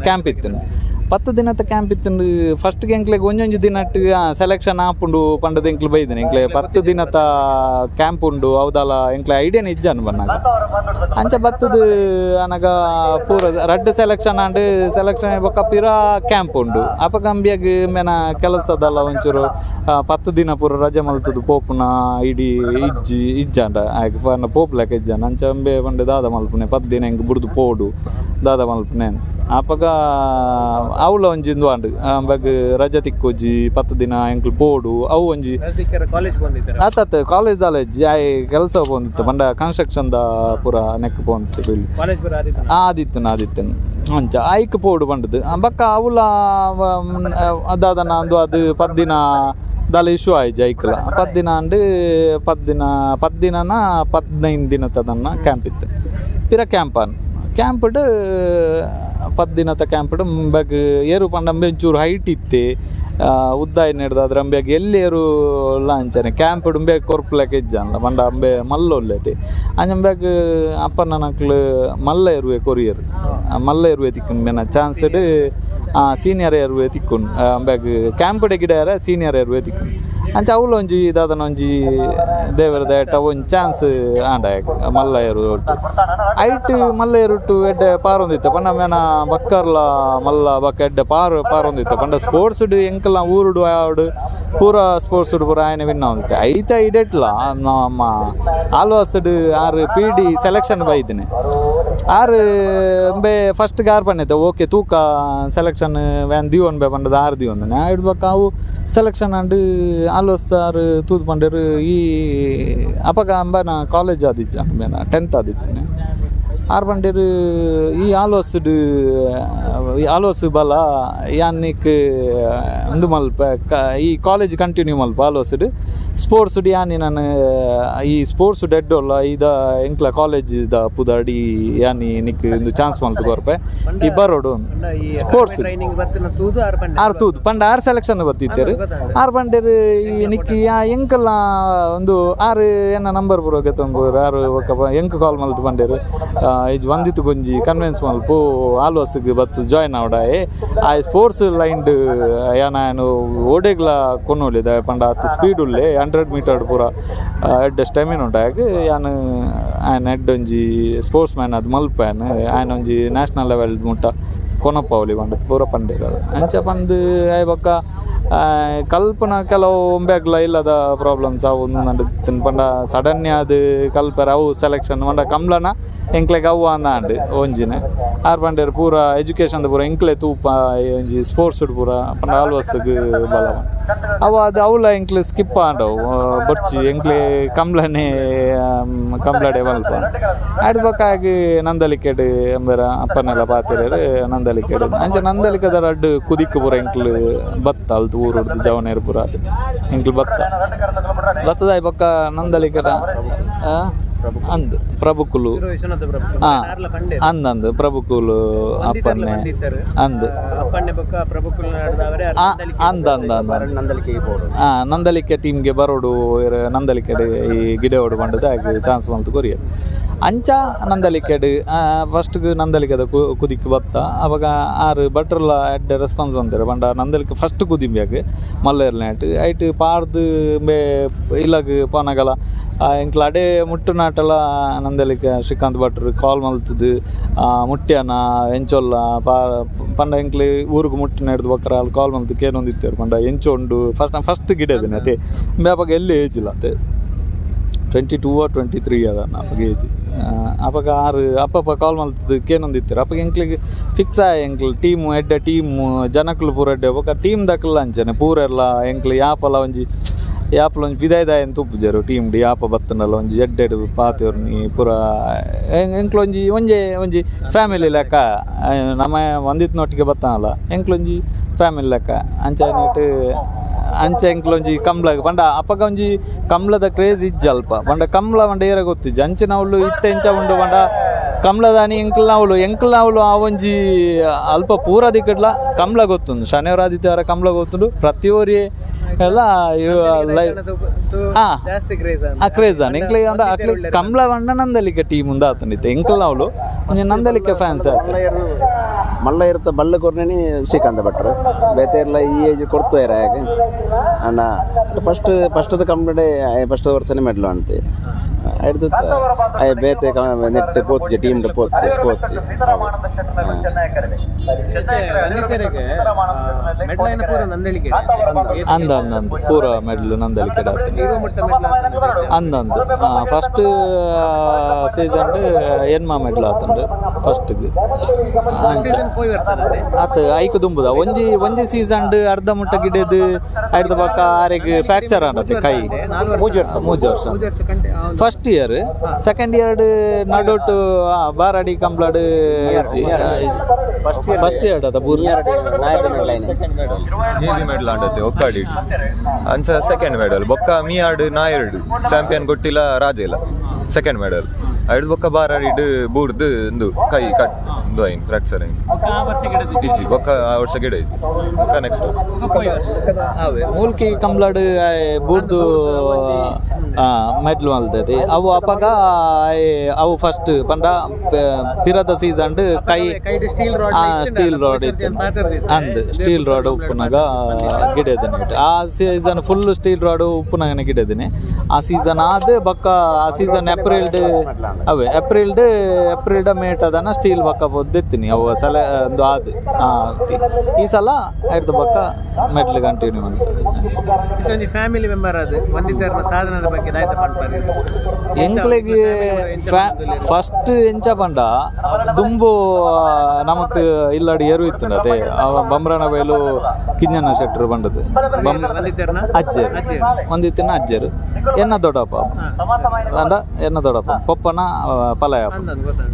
ಕ್ಯಾಂಪ್ ಇತ್ತು. 10 ದಿನದ ಕ್ಯಾಂಪ್ ಇತ್ತು. ಫಸ್ಟ್ ಎಂಕ್ಲೆಗ್ ಒಂಜೊಂಜಿ ದಿನಟ್ ಸೆಲೆಕ್ಷನ್ ಆಪುಂಡು ಪಂಡದ ಎಂಕ್ಲು ಬೈದನೆ. ಎಂಕ್ಲೆ 10 ದಿನದ ಕ್ಯಾಂಪ್ ಉಂಡು ಹೌದಲ್ಲ ಎಂಕ್ಲೆ ಐಡಿಯಾನ ಇಜ್ಜಾನು ಬನ್ನಾಗ. ಅಂಚ ಬತ್ತದು ಅನಗ ಪೂರ ರಡ್ಡ್ selection and selection ಬೊಕ್ಕ ಪಿರ ಕ್ಯಾಂಪ್ ಉಂಡು. ಅಪಗ ಅಂಬಿಯಾಗ್ ಮೇನ ಕೆಲಸದಲ್ಲ ಒಂಚೂರು 10 ದಿನ ಪೂರ ರಜೆ ಮಲ್ತದು ಪೋಪುನ ಇಡೀ ಇಜ್ಜಿ ಇಜ್ಜಾಂಡ ಆಯ್ಕೆ ಪಂಡ ಪೋಪುಲೆಕ ಇಜ್ಜಾಂಡ. ಅಂಚ ಅಂಬೆ ಪಂಡ ದಾದ ಮಲ್ಪುನೆ 10 ದಿನ ಎಂಕ್ ಬುಡ್ದು ಪೋಡು ದಾದ ಮಲ್ಪುನೆ. ಅಪಗ ಅವ್ಲ ಒಂಜಿ ಇಂದು ಆಂಡ್ ಅಂಬಗ್ ರಜೆ ತಿಕ್ಕೋಜಿ 10 ದಿನ ಎಂಕ್ಲು ಪೋಡು ಅವು ಒಂಜಿ ಆತಾತ ಕಾಲೇಜ್ ದಾಲೇಜ್ ಆಯ್ ಕೆಲಸ ಪೋಂದಿತ್ತು ಪಂಡ ಕನ್ಸ್ಟ್ರಕ್ಷನ್ the ಪೂರ ನೆಕ್ ಪೋಂದಿತ್ತು ಬಿಲ್ ಆದಿತ್ತನ ಆದಿತ್ತನ ಅಂಚ ಐಕ್ ಪೋಡು ಪಂಡದು ಬೊಕ್ಕ ಅವುಲ ದಾದನ ಅಂದು ಅದು 10 ದಿನ ದಾಲ ಇಶ್ಯೂ ಆಯ್ಜಿ ಐಕ್ಲ 10 ದಿನ ಅಂಡ್ 10 ದಿನ 10 ದಿನನ 15 ದಿನ ತದನ್ನ ಕ್ಯಾಂಪ್ ಇತ್ತು. ಪಿರ ಕ್ಯಾಂಪ್ ಅನ್ ಕ್ಯಾಂಪ್ಡ್ 10 ದಿನದ ಕ್ಯಾಂಪ್ಡ್ ಬಗ್ ಏರು ಪಂಡ ಅಂಬೆ ಒಂಚೂರು ಹೈಟ್ ಇತ್ತೆ ಉದ್ದ ಹಿಡ್ದು ಅಂಬ್ಯಾಗ ಎಲ್ಲಿ ಏರು ಅಂಚನೆ ಕ್ಯಾಂಪ್ ಅಂಬ್ಯಾಗ ಕೊರ್ಪುಲೆಕ ಇಜ್ಜಾನ್ಲ ಪಂಡ ಅಂಬೆ ಮಲ್ಲ ಉಲ್ಲೆತೆ. ಅಂಚ ಅಂಬ್ಯಾಗ ಅಪ್ಪನ ನಕ್ಲು ಮಲ್ಲ ಇರುವೆ ಕೊರಿಯರ್ ಮಲ್ಲ ಇರುವೆ ತಿಕ್ಕುನ್ ಮೇನ ಚಾನ್ಸ್ಡ್ ಸೀನಿಯರ್ ಇರುವೆ ತಿಕ್ಕುನ್ ಅಂಬ್ಯಾಗ ಕ್ಯಾಂಪ್ ಗಿಡ ಸೀನಿಯರ್ ಇರುವೆ ತಿಕ್ಕುನ್. ಅಂಚ ಅವ್ಲು ಒಂಜಿ ದಾದನ ಒಂಜಿ ದೇವರ ದಯಟ ಒಂಜಿ ಚಾನ್ಸ್ ಆಂಡ ಮಲ್ಲ ಒಟ್ಟು ಐಟ್ ಮಲ್ಲ ಎರುಟ್ಟು ಎಡ್ಡೆ ಪಾರೊಂದಿತ್ತ ಪಂಡ ಮೇನ ಬಕ್ಕರ್ಲ ಮಲ್ಲ ಬಕ್ಕ ಎಡ್ಡೆ ಪಾರೊಂದಿತ್ತ ಪಂಡ ಸ್ಪೋರ್ಟ್ಸ್ ಎಂಕಲ್ನ ಊರುಡು ಆವಡು ಪೂರ ಸ್ಪೋರ್ಟ್ಸ್ ಪೂರ ಆಯನ ವಿನ್ ಆವೊಂದಿತ್ತೆ. ಐತ ಇಡೆಟ್ಲ ನಮ್ಮ ಆಲ್ವಾಸ್ಡ್ ಆರು P D selection ಬೈದಿನಿ ಆರು ಅಂಬೆ ಫಸ್ಟ್ ಗಾರ್ ಪಣ್ಣೈತೆ ಓಕೆ ತೂಕ ಸೆಲೆಕ್ಷನ್ ವ್ಯಾನ್ ದಿವೊನ್ ಬೆ ಪಂಡದ ಆರು ದಿವೊಂದನೆ ಇಡ್ಬಕ್ಕ ಅವು ಸೆಲೆಕ್ಷನ್ ಅಂಡ್ ಆಲ್ವಾಸ್ ಆರು ತೂದು ಪಂಡರು ಈ ಅಪಗ ಅಂಬನ ಕಾಲೇಜ್ ಆದಿಜ್ಜ ಅಂಬೆನ 10th ಆದಿತ್ತನೆ. ಆರ್ ಪಂಡೆರ್ ಈ ಆಲ್ವಾಸ್ಡ್ ಈ ಆಲ್ವಾಸ್ ಬಲ ಯಾನ್ ನಿಕ್ ಉಂದು ಮಲ್ಪ ಈ ಕಾಲೇಜ್ ಕಂಟಿನ್ಯೂ ಮಲ್ಪ ಆಲ್ವಾಸ್ಡ್ ಸ್ಪೋರ್ಟ್ಸ್ ಯಾನ್ ನಾನು ಈ ಸ್ಪೋರ್ಟ್ಸ್ ಡೆಡ್ ಅಲ್ಲ ಇದ ಎಂಕ್ಲ ಕಾಲೇಜ್ ದ ಪುದಾಡಿ ಯಾನಿ ನಿಕ್ ಇಂದು ಚಾನ್ಸ್ ಮಲ್ತ್ ಕೊರ್ಪೆ ಈ ಬರೋಡು ಸ್ಪೋರ್ಟ್ಸ್ ಟ್ರೈನಿಂಗ್ ಬತ್ತಿನ ತೂದು ಆರ್ ಪಂಡ ಆರ್ ತೂದು ಪಂಡ ಆರ್ ಸೆಲೆಕ್ಷನ್ ಬತ್ತಿತ್ತೇರು ಆರ್ ಪಂಡೇರು ಈ ನಿಕ್ಕಿ ಯಾ ಎಂಕಲ್ಲ ಒಂದು ಆರ್ ಎನ್ನ ನಂಬರ್ ಪೂರ ಗೆತ್ತೊಂಬೂರು ಆರ್ ಬೊಕ್ಕ ಎಂಕ್ ಕಾಲ್ ಮಲ್ತ್ ಪಂಡೇರು ಇಜ್ ವಂದಿತ್ತು ಗೊಂಜಿ ಕನ್ವಿನ್ಸ್ ಮಲ್ಪು ಆಲ್ವಾಸ್ಗ್ ಬತ್ತು ಜಾಯ್ನ್ ಆವಡಾಯೆ ಆ ಸ್ಪೋರ್ಟ್ಸ್ ಲೈನ್ಡ್ ಯಾನ ಏನು ಓಡೆಗ್ಲ ಕೊನೊಲಿದ ಪಂಡ ಆತ್ ಸ್ಪೀಡ್ ಉಲ್ಲೆ 100 ಮೀಟರ್ ಪೂರ ಎಡ್ಡೆ ಸ್ಟೆಮಿನ ಉಂಟಾಗ ಯಾನ್ ಆಯನ್ ಎಡ್ಡೆ ಒಂಜಿ ಸ್ಪೋರ್ಟ್ಸ್ ಮ್ಯಾನ್ ಅದು ಮಲ್ಪೇನ್ ಆಯನ್ ಒಂಜಿ ನ್ಯಾಷನಲ್ ಲೆವೆಲ್ ಮುಟ್ಟ ಕೊನಪಾವಲಿ ಪಂಡ ಪೂರ ಪಂಡೇರು ಅಂಚ ಪಂದ್ ಆಯ್ ಬೊಕ್ಕ ಕಲ್ಪನ ಕೆಲವು ಒಂಬ್ಯಾಗ್ಲ ಇಲ್ಲದ ಪ್ರಾಬ್ಲಮ್ಸ್ ಅವು ಒಂದೊಂದು ಪಂಡ ಸಡನ್ ಅದು ಕಲ್ಪರ ಅವು ಸೆಲೆಕ್ಷನ್ ಪಂಡ ಕಮ್ಲನ ಎಂಕ್ಲೆಗ್ ಅವು ಅಂದಾಂಡ್ ಒಂಜಿನ ಆರ್ ಪಂಡೇರು ಪೂರ ಎಜುಕೇಷನ್ ಪೂರ ಎಂಕ್ಲೆ ತೂಪ ಒಂಜಿ ಸ್ಪೋರ್ಟ್ಸ್ ಪೂರ ಪಂಡ ಆಲ್ವಾಸ್ಗ್ ಬಲ ಅವು ಅದು ಅವಲ ಎಂಕ್ಲೆ ಸ್ಕಿಪ್ ಆಂಡವು ಬೊರ್ಚಿ ಎಂಕ್ಲೆ ಕಮ್ಲನೆ ಕಮ್ಲಡೆ ಮಲ್ಪ ಆಡ್ ಬೊಕ್ಕ ಆಗಿ ನಂದಲಿಕೆಡ್ ಎಂಬರ ಅಪ್ಪನೆಲ್ಲ ಪಾತೆರೇರು ನಂದಲಿಕೆಡ್ ಅಂಚ ನಂದಲಿಕೆದ ರಡ್ಡ್ ಕುದಿಕ್ ಪೂರ ಎಂಕ್ಲು ಬತ್ತ ಅಲ್ತು ಊರುಡ್ದು ಜವನೇರು ಪೂರ ಅದು ಎಂಕ್ಲು ಬತ್ತ ಬತ್ತದಾಯ್ ಬೊಕ್ಕ ನಂದಲಿಕೆದ ಅಂದ್ ಪ್ರಭುಕುಲು ವಿಶ್ವನಾಥ ಪ್ರಭು ಆ ಆರ್ಲ ಪಂಡೇರು ಅಂದಂದು ಪ್ರಭುಕುಲು ಅಪ್ಪನ್ನೆ ಬಂದಿತ್ತರು ಅಂದ್ ಅಪ್ಪಣ್ಣೆ ಬೊಕ್ಕ ಪ್ರಭುಕುಲ್ ನಾಡ್ದವರೇ ಆ, ಅಂದ್ ಅಂದ್ ಅಂದ್ ನಂದಲಿಕೆಗೆ ಬೋಡು ಆ ನಂದಲಿಕೆ ಟೀಮ್ಗೆ ಬರೋಡು ನಂದಲಿಕೆಡ್ ಈ ಗಿಡ ಓಡು ಪಂಡದ ಚಾನ್ಸ್ ಮಲ್ತ್ ಕೊರಿಯರ್ ಅಂಚ ನಂದಲಿಕೆಡ್ ಫಸ್ಟ್ಗೆ ನಂದಲಿಕೆದ ಕುದಿಕ್ ಬತ್ತ ಅವಾಗ ಆರು ಭಟ್ರಲ್ಲ ಎಡ್ಡೆ ರೆಸ್ಪಾನ್ಸ್ ಬಂದರು ಪಂಡ ನಂದಲಿಕೆ ಫಸ್ಟ್ ಕುದಿಂಬ್ಯಾಗ ಮಲ್ಲೇರ್ ನೆಟ್ ಐಟ್ ಪಾರ್ದು ಬೇ ಇಲ್ಲಗ್ ಪೋನಗಲ ಎಂಕ್ಲ ಅಡೆ ಮುಟ್ಟು ನಾಟಲ ನಂದಲಿಕೆ ಶ್ರೀಕಾಂತ್ ಭಟ್ರು ಕಾಲ್ ಮಲ್ತದು ಮುಟ್ಯಾನ ಎಂಚೊಲ್ಲ ಪಾ ಪಂಡ ಎಂಕ್ಲೆ ಊರುಗು ಮುಟ್ಟಿನ ಹಿಡ್ದು ಬಕ್ಕರ ಅಲ್ಲಿ ಕಾಲ್ ಮಲ್ತು ಕೇನೊಂದಿತ್ತೇರು ಪಂಡ ಎಂಚ ಉಂಡು ಫಸ್ಟ್ ಫಸ್ಟ್ ಗಿಡ ಅತೆ ಅವಾಗ ಎಲ್ಲಿ ಏಜ್ ಇಲ್ಲ ಅತೆ 22 ಆ 23 ಅದ ಅಪ್ಪಗೆ ಏಜ್ ಅಪ್ಪಗ ಆರು ಅಪ್ಪಪ್ಪ ಕಾಲ್ ಮಲ್ತದ್ದು ಕೇನೊಂದಿತ್ತಾರೆ ಅಪ್ಪಗೆ ಎಂಕ್ಲಿಗೆ ಫಿಕ್ಸ್ ಆಯ ಎಂಕ್ಲು ಟೀಮ್ ಎಡ್ಡೆ ಟೀಮ್ ಜನಕ್ಲು ಪೂರ ಎಡ್ಡೆ ಬೊಕ್ಕ ಟೀಮ್ ದಕ್ಲ ಅಂಚನೆ ಪೂರ ಎಲ್ಲ ಎಂಕ್ಲು ಯಾಪಲ ಒಂಜಿ ಯಾಪಲ ಒಂಜಿ ಪಿದಾಯ್ದಾಯ ಅಂತ ಉಪ್ಪುಜರು ಟೀಮ್ ಡಿ ಯಾಪ ಬತ್ತನಲ್ಲ ಒಂಜಿ ಎಡ್ಡೆಡ್ ಪಾತೆರ್ನಿ ಪೂರ ಎಂಕ್ಲು ಒಂಜಿ ಒಂಜೆ ಒಂಜಿ ಫ್ಯಾಮಿಲಿ ಲೆಕ್ಕ ನಮ್ಮ ಒಂದಿತ್ನೊಟ್ಟಿಗೆ ಬತ್ತಾನಲ್ಲ ಎಂಕ್ಲೊಂಜಿ ಫ್ಯಾಮಿಲಿ ಲೆಕ್ಕ ಅಂಚ ನೆಟ್ ಅಂಚ ಎಂಕ್ಲೊಂಜಿ ಕಂಬ್ಳ ಪಂಡ ಅಪ್ಪಗ ಒಂಜಿ ಕಂಬ್ಳದ ಕ್ರೇಜ್ ಇಜ್ಜ ಅಲ್ಪ ಪಂಡ ಕಂಬ್ಳ ಪಂಡ ಏರ ಗೊತ್ತಿಜ್ಜ ಅಂಚಿನವ್ಲು ಇತ್ತೆ ಇಂಚ ಉಂಡು ಪಂಡ ಕಂಬ್ಳದಾನಿ ಎಂಕ್ಲ್ನವ್ಲು ಎಂಕ್ಲ್ನವ್ಲು ಆ ಒಂಜಿ ಅಲ್ಪ ಪೂರ ದಿಕ್ಕಡ್ಲ ಕಂಬ್ಳ ಗೊತ್ತುಂಡು ಶನಿವಾರ ಆದಿತ್ಯವಾರ ಕಂಬ್ಳ ಗೊತ್ತುಂಡು ಪ್ರತಿಯೊರಿ ಎಲ್ಲ ಲೈವ್ ಆ ಜಾಸ್ತಿ ಕ್ರೇಜ್ ಆ ಕ್ರೇಜ್ ಅನ್ ಎಂಕ್ಲೆ ಅಂಡ ಅಕ್ಲೆ ಕಂಬ್ಳ ಪಂಡ ನಂದಲಿಕೆ ಟೀಮ್ ಉಂದು ಆತಂಡಿತ್ತೆ ಎಂಕ್ಲ್ನವ್ಲು ಒಂಜಿ ನಂದಲಿಕೆ ಫ್ಯಾನ್ಸ್ ಆತ ಮಲ್ಲ ಇರ್ತ ಬಲ್ಲ ಕೊರ್ನೇನಿ ಶ್ರೀಕಾಂತ ಭಟ್ರು ಬೇತೆ ಎಲ್ಲ ಈ ಏಜ್ ಕೊಡ್ತು ಯಾಕೆ ಅಣ್ಣ ಫಸ್ಟ್ ಫಸ್ಟದ ಕಂಪ್ಲೀಟ್ ಫಸ್ಟ್ ವರ್ಷನೇ ಮೆಡ್ಲು ಅಂತೆ ಹಿಡ್ದು ಅಯ್ಯ ಬೇತೆ ನೆಟ್ ಪೋತ್ಜೆ ಟೀಮ್ ಪೋತ್ಜೆ ಪೋತ್ಜೆ ಮೆಡ್ಲೈನ ಪೂರ ನಂದಳಿಕೆ ಅಂದ ಅಂದ ಅಂದ ಪೂರ ಮೆಡ್ಲು ನಂದಲಿಕೆ ಆತಂಡಿ ಅಂದಂದು ಫಸ್ಟ್ ಸೀಸನ್ ಎನ್ಮಾ ಮೆಡ್ಲ್ ಆತಂಡು ಫಸ್ಟ್ಗೆ ಅಂಚ ಪೋಯ್ ವರ್ಷ ಆತ ಐಕ್ ದುಂಬುದ ಒಂಜಿ ಒಂಜಿ ಸೀಸನ್ ಅರ್ಧ ಮುಟ್ಟ ಗಿಡದು ಐಡ್ದ ಬೊಕ್ಕ ಆರೆಗ್ ಫ್ರಾಕ್ಚರ್ ಆನತೆ ಕೈ ಮೂಜಿ ವರ್ಷ ಮೂಜಿ ವರ್ಷ ಕಂಟೆ first year second year ನಡುಟು ಬಾರಾಡಿ ಕಂಬ್ಲಾಡ್ ಫಸ್ಟ್ ಇಯರ್ ಅದ ಬೂರ್ ನಾಯಕ ಮೆಡ್ಲೈನ್ ನೀಲಿ ಮೆಡಲ್ ಆಂಡತೆ ಒಕ್ಕಾಡಿ ಅಂಚ ಸೆಕೆಂಡ್ ಮೆಡಲ್ ಬೊಕ್ಕ ಮಿಯಾಡ್ ನಾಯರ್ಡ್ ಚಾಂಪಿಯನ್ ಗೊಟ್ಟಿಲ್ಲ ರಾಜೇಲ ಸೆಕೆಂಡ್ ಮೆಡಲ್ ಐಡ್ ಬೊಕ್ಕ ಬಾರಾಡಿಡ್ ಬೂರ್ದು ಇಂದು ಕೈ ಕಟ್ ಇಂದು ಐನ್ ಫ್ರಾಕ್ಚರ್ ಐನ್ ಆ ವರ್ಷ ಗಿಡದ ಇಜ್ಜಿ ಬೊಕ್ಕ ಆ ವರ್ಷ ಗಿಡ ಇಜ್ಜಿ ಬೊಕ್ಕ ನೆಕ್ಸ್ಟ್ ಪೋಯ್ ವರ್ಷ ಅವೇ ಮೂಲ್ಕಿ ಕಂಬ್ಲಾಡ್ ಬೂರ್ದು ಮೆಡ್ಲ್ ಮಲ್ತೈತಿ ಅವು ಅಪಗ ಅವು ಫಸ್ಟ್ ಪಂಡ ಪಿರದ ಸೀಸನ್ ಕೈ ಕೈಡ್ steel rod steel rod ಇತ್ತು ಅಂದ್ ಸ್ಟೀಲ್ ರಾಡ್ ಉಪ್ಪುನಾಗ ಗಿಡದಿನಿ ಆ season full steel rod ಉಪ್ಪುನಾಗನೆ ಗಿಡದಿನಿ ಆ ಸೀಸನ್ ಆದ ಬೊಕ್ಕ ಆ ಸೀಸನ್ ಏಪ್ರಿಲ್ಡ್ ಅವೇ ಏಪ್ರಿಲ್ಡ್ ಏಪ್ರಿಲ್ಡ ಮೇಟ್ ಅದನ್ನ ಸ್ಟೀಲ್ ಬಕ್ಕ ಪೋದು ಒದ್ದೆತ್ತೀನಿ ಅವು ಸಲ ಒಂದು ಆದ್ ಈ ಸಲ ಐಡ್ದ ಬೊಕ್ಕ ಮೆಡ್ಲ್ ಕಂಟಿನ್ಯೂ ಅಂತ. ಒಂಜಿ ಫ್ಯಾಮಿಲಿ ಮೆಂಬರ್ ಅದು ವಂದಿತರ್ನ ಸಾಧನದ ಬಗ್ಗೆ ದಾಯ್ತ ಪನ್ಪರ್? ಎಂಕ್ಲೆಗ್ ಫಸ್ಟ್ ಎಂಚ ಪಂಡ ದುಂಬು ನಮಕ್ ಇಲ್ಲಡಿ ಎರು ಇತ್ತುಂಡತೆ ಅವ ಬಂಬ್ರನ ಬೈಲು ಕಿಂಜನ ಶೆಟ್ರು ಬಂಡದು. ವಂದಿತರ್ನ ಅಜ್ಜೆರ್ ಒಂದಿತ್ತಿನ ಅಜ್ಜೆರ್ ಎನ್ನ ದೊಡ್ಡಪ್ಪ ಅಂಡ ಎನ್ನ ದೊಡ್ಡಪ್ಪ ಪಪ್ಪನ ಪಲಯಪ್ಪ.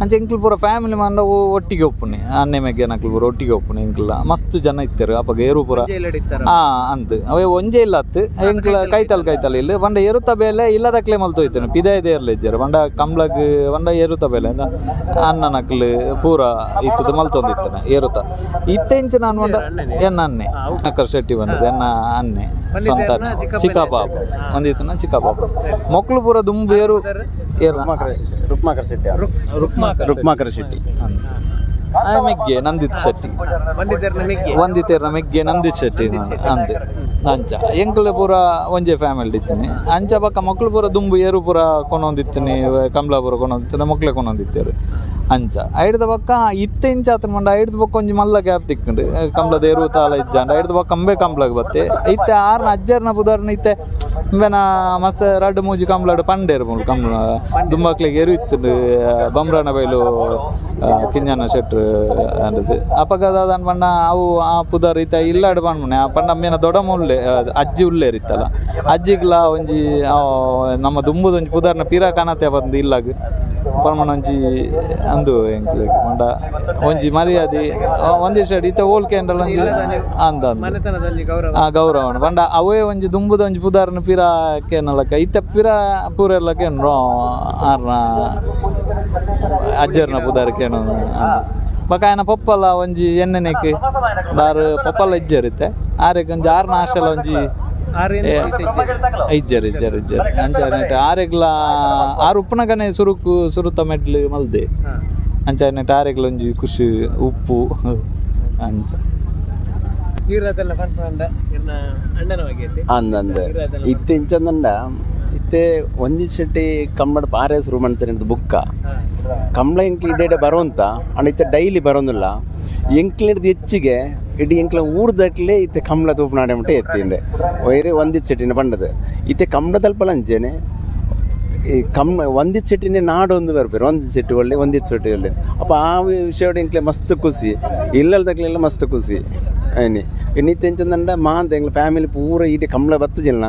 ಅಂಚ ಎಂಕ್ಲು ಪೂರ ಫ್ಯಾಮಿಲಿ ಮಂಡ ಒಟ್ಟಿಗೆ ಒಪ್ಪುನಿ ಅನ್ನೆ ಮೆಗ್ಗೆ ನಕ್ಲು ಪೂರ ಒಟ್ಟಿಗೆ ಒಪ್ಪುನಿ. ಎಂಕ್ಲ ಮಸ್ತ್ ಜನ ಇತ್ತೆರು ಅಪ್ಪಗ ಎರು ಪೂರ. ಅಂದ್ ಅವೇ ಒಂಜೆ ಇಲ್ಲ ಅತ್ತು ಎಂಕ್ಲ ಕೈತಲ್ ಕೈತಲ್ ಇಲ್ಲ ಪಂಡ ಎರುತ ಬೇಲೆ ಇಲ್ಲದಕ್ಲೆ ಮಲ್ತೋಯ್ತೇನೆ ಪಿದಾಯ್ದೆ ಇರ್ಲ ಇಜ್ಜೆರ್ ಪಂಡ ಕಂಬ್ಳಗ್ ಪಂಡ ಎರುತ ಬೇಲೆ ಅಣ್ಣನಕ್ಲು ಪೂರ ಇತ್ತದ ಮಲ್ತೊಂದಿತ್ತನೆ ಏರುತ ಇತ್ತೆ ಇಂಚ ನಾನು ಪಂಡ ಎನ್ನ ಅನ್ನೆ ಅಕ್ಕರ್ ಶೆಟ್ಟಿ ಬಂದದ್ದು ಎನ್ನ ಅನ್ನೆ ಸ್ವಂತ ಚಿಕ್ಕಪ್ಪ ಒಂದಿತ್ತನ ಚಿಕ್ಕಪ್ಪ ಮೊಕ್ಲು ಪೂರ ದುಂಬು ಏರು ಏರು. ರುಕ್ಮಾಕರ್ ಶೆಟ್ಟಿ. ರುಕ್ಮಾಕರ್. ರುಕ್ಮಾಕರ್ ಶೆಟ್ಟಿ. ಮೆಗ್ಗೆ ನಂದಿತ್ ಶೆಟ್ಟಿ. ವಂದಿತೇರ್ನ ಮೆಗ್ಗೆ ನಂದಿತ್ ಶೆಟ್ಟಿ ಅಂದ್. ಅಂಚ ಎಂಕ್ಲೆ ಪೂರ ಒಂಜೆ ಫ್ಯಾಮಿಲಿ ಇದ್ದೀನಿ. ಅಂಚ ಬಕ್ಕ ಮಕ್ಳು ಪೂರ ದುಂಬು ಏರು ಪೂರ ಕೊನೊಂದಿತ್ತಿನಿ, ಕಮಲಾಪುರ ಕೊನೊಂದಿತ್ತಿನಿ, ಮಕ್ಳೆ ಕೊನೊಂದಿತ್ತೇರು. ಅಂಚ ಐಡ್ದ ಬಕ್ಕ ಇತ್ತೆ ಇಂಚ ಆತನ ಮಂಡ ಐಡ್ದ ಬೊಕ್ಕ ಒಂಜಿ ಮಲ್ಲ ಗ್ಯಾಪ್ ತಿಕ್ಕುಂಡು ಕಂಬ್ಲದ ಎರು ತಾಲ ಇಜ್ಜಾಂಡ ಐಡ್ದ ಬೊಕ್ಕ ಅಂಬೆ ಕಂಬ್ಲಗ್ ಬತ್ತೆ ಇತ್ತೆ ಆರ್ನ ಅಜ್ಜರ್ನ ಪುದರ್ನ ಇತ್ತೆ ಇಂಬೆನ ಮಸ್ತ್ ರಡ್ಡ್ ಮೂಜಿ ಕಂಬ್ಲಡ್ ಪಂಡೇರು ಮೂಲು ಕಂಬ್ಲ ದುಂಬಕ್ಲೆಗ್ ಎರು ಇತ್ತುಂಡು ಬಂಬ್ರನ ಬೈಲು ಕಿಂಜನ ಶೆಟ್ರು ಅಂದದು. ಅಪಗ ದಾದನ್ ಪಂಡ ಅವು ಆ ಪುದರ್ ಇತ್ತ ಇಲ್ಲಾಡ್ ಪಂಡ್ಮನೆ ಆ ಪಂಡ ಅಮ್ಮೇನ ದೊಡ ಮುಲ್ಲೆ ಅಜ್ಜಿ ಉಲ್ಲೇರ್ ಇತ್ತಲ್ಲ ಅಜ್ಜಿಗ್ಲ ಒಂಜಿ ನಮ್ಮ ದುಂಬುದ ಒಂಜಿ ಪುದರ್ನ ಪಿರ ಕನತೆ ಬಂದು ಇಲ್ಲಾಗ್ ಪಂಡ್ಮನ ಒಂಜಿ ಅಂದು ಎಂಕ್ಲೆಗ್ ಪಂಡ ಒಂಜಿ ಮರ್ಯಾದೆ ಒಂದಿಷ್ಟು ಇತ್ತ ಹೋಲ್ಕೆ ಅಂಡಲ ಒಂಜಿ ಅಂದ ಅಂದ್ ಆ ಗೌರವನ ಪಂಡ ಅವೇ ಒಂಜಿ ದುಂಬುದ ಒಂಜಿ ಪುದರ್ನ ಪಿರ ಕೇನಲಕ್ಕ ಇತ್ತ ಪಿರ ಪೂರೆಲ್ಲ ಕೇನ್ರೋ ಆರ್ನ ಅಜ್ಜರ್ನ ಪುದರ್ ಕೇನೋ. ಬೊಕ ಆಯನ ಪೊಪ್ಪಲ ಒಂಜಿ ಎಣ್ಣೆನೆಕ್ ದಾರು ಪೊಪ್ಪಲ ಇಜ್ಜೆರ್ ಇತ್ತೆ ಆರೆಗ್ ಒಂಜಿ ಆರ್ನ ಆಶಲ ಒಂಜಿ ಇಜ್ಜೆರ್ ಇಜ್ಜೆರ್ ಇಜ್ಜೆರ್. ಅಂಚ ನೆಟ್ ಆರೆಗ್ಲ ಆರ್ ಉಪ್ಪುನಗನೆ ಸುರುಕು ಸುರುತ ಮೆಡ್ಲ್ ಮಲ್ದೆ. ಅಂಚ ನೆಟ್ ಆರೆಗ್ಲ ಒಂಜಿ ಖುಷಿ ಉಪ್ಪು ಅಂಚ. ಅಂದಂದ ಇತ್ತೆ ಇಂಚಂದಂಡ ಇತ್ತೆ ಒಂಜಿ ಶೆಟ್ಟಿ ಕಂಬಡ ಪಾರೆ ಶುರು ಮಾಡ್ತಾರೆ ಬುಕ್ಕ ಕಂಬಳ ಎಂಕ್ಲು ಇಡೇಡೆ ಬರೋಂತ ಅಂಡ್ ಇತ್ತೆ ಡೈಲಿ ಬರೋಂದಿಲ್ಲ. ಎಂಕ್ಲಿಡ್ದು ಹೆಚ್ಚಿಗೆ ಇಡೀ ಎಂಕ್ಲ ಊರ್ದಕ್ಲೆ ಇತ್ತೆ ಕಂಬಳ ತೂಪುನಾಡೆ ಮಟ್ಟ ಎತ್ತಿಂದೆ ಒಯ್ರೆ ಒಂದಿತ್ ಸೆಟ್ಟಿನ ಪಂಡದು ಇತ್ತೆ ಕಂಬಳ ತಲ್ಪಲ ಅಂಚೆನೆ ಈ ಒಂದಿತ್ ಸೆಟ್ಟಿನೇ ನಾಡೊಂದು ಬರ್ಪೇರು ಒಂದಿತ್ ಸೆಟ್ಟಿ ಒಳ್ಳೆ ಒಂದಿತ್ ಸೆಟ್ಟಿ ಒಳ್ಳೆ. ಅಪ್ಪ ಆ ವಿಷಯ ಎಂಕ್ಲೆ ಮಸ್ತ್ ಖುಷಿ ಇಲ್ಲಲ್ದಕ್ಲೆಲ್ಲ ಮಸ್ತ್ ಖುಷಿ ಐನಿ. ಇನ್ನಿತ್ತೆ ಎಂಚಂದಂಡ ಮಾಂತ ಎಂಕ್ಲ ಫ್ಯಾಮಿಲಿ ಪೂರ ಈಟೆ ಕಂಬಳ ಬತ್ತಜಿಲ್ಲ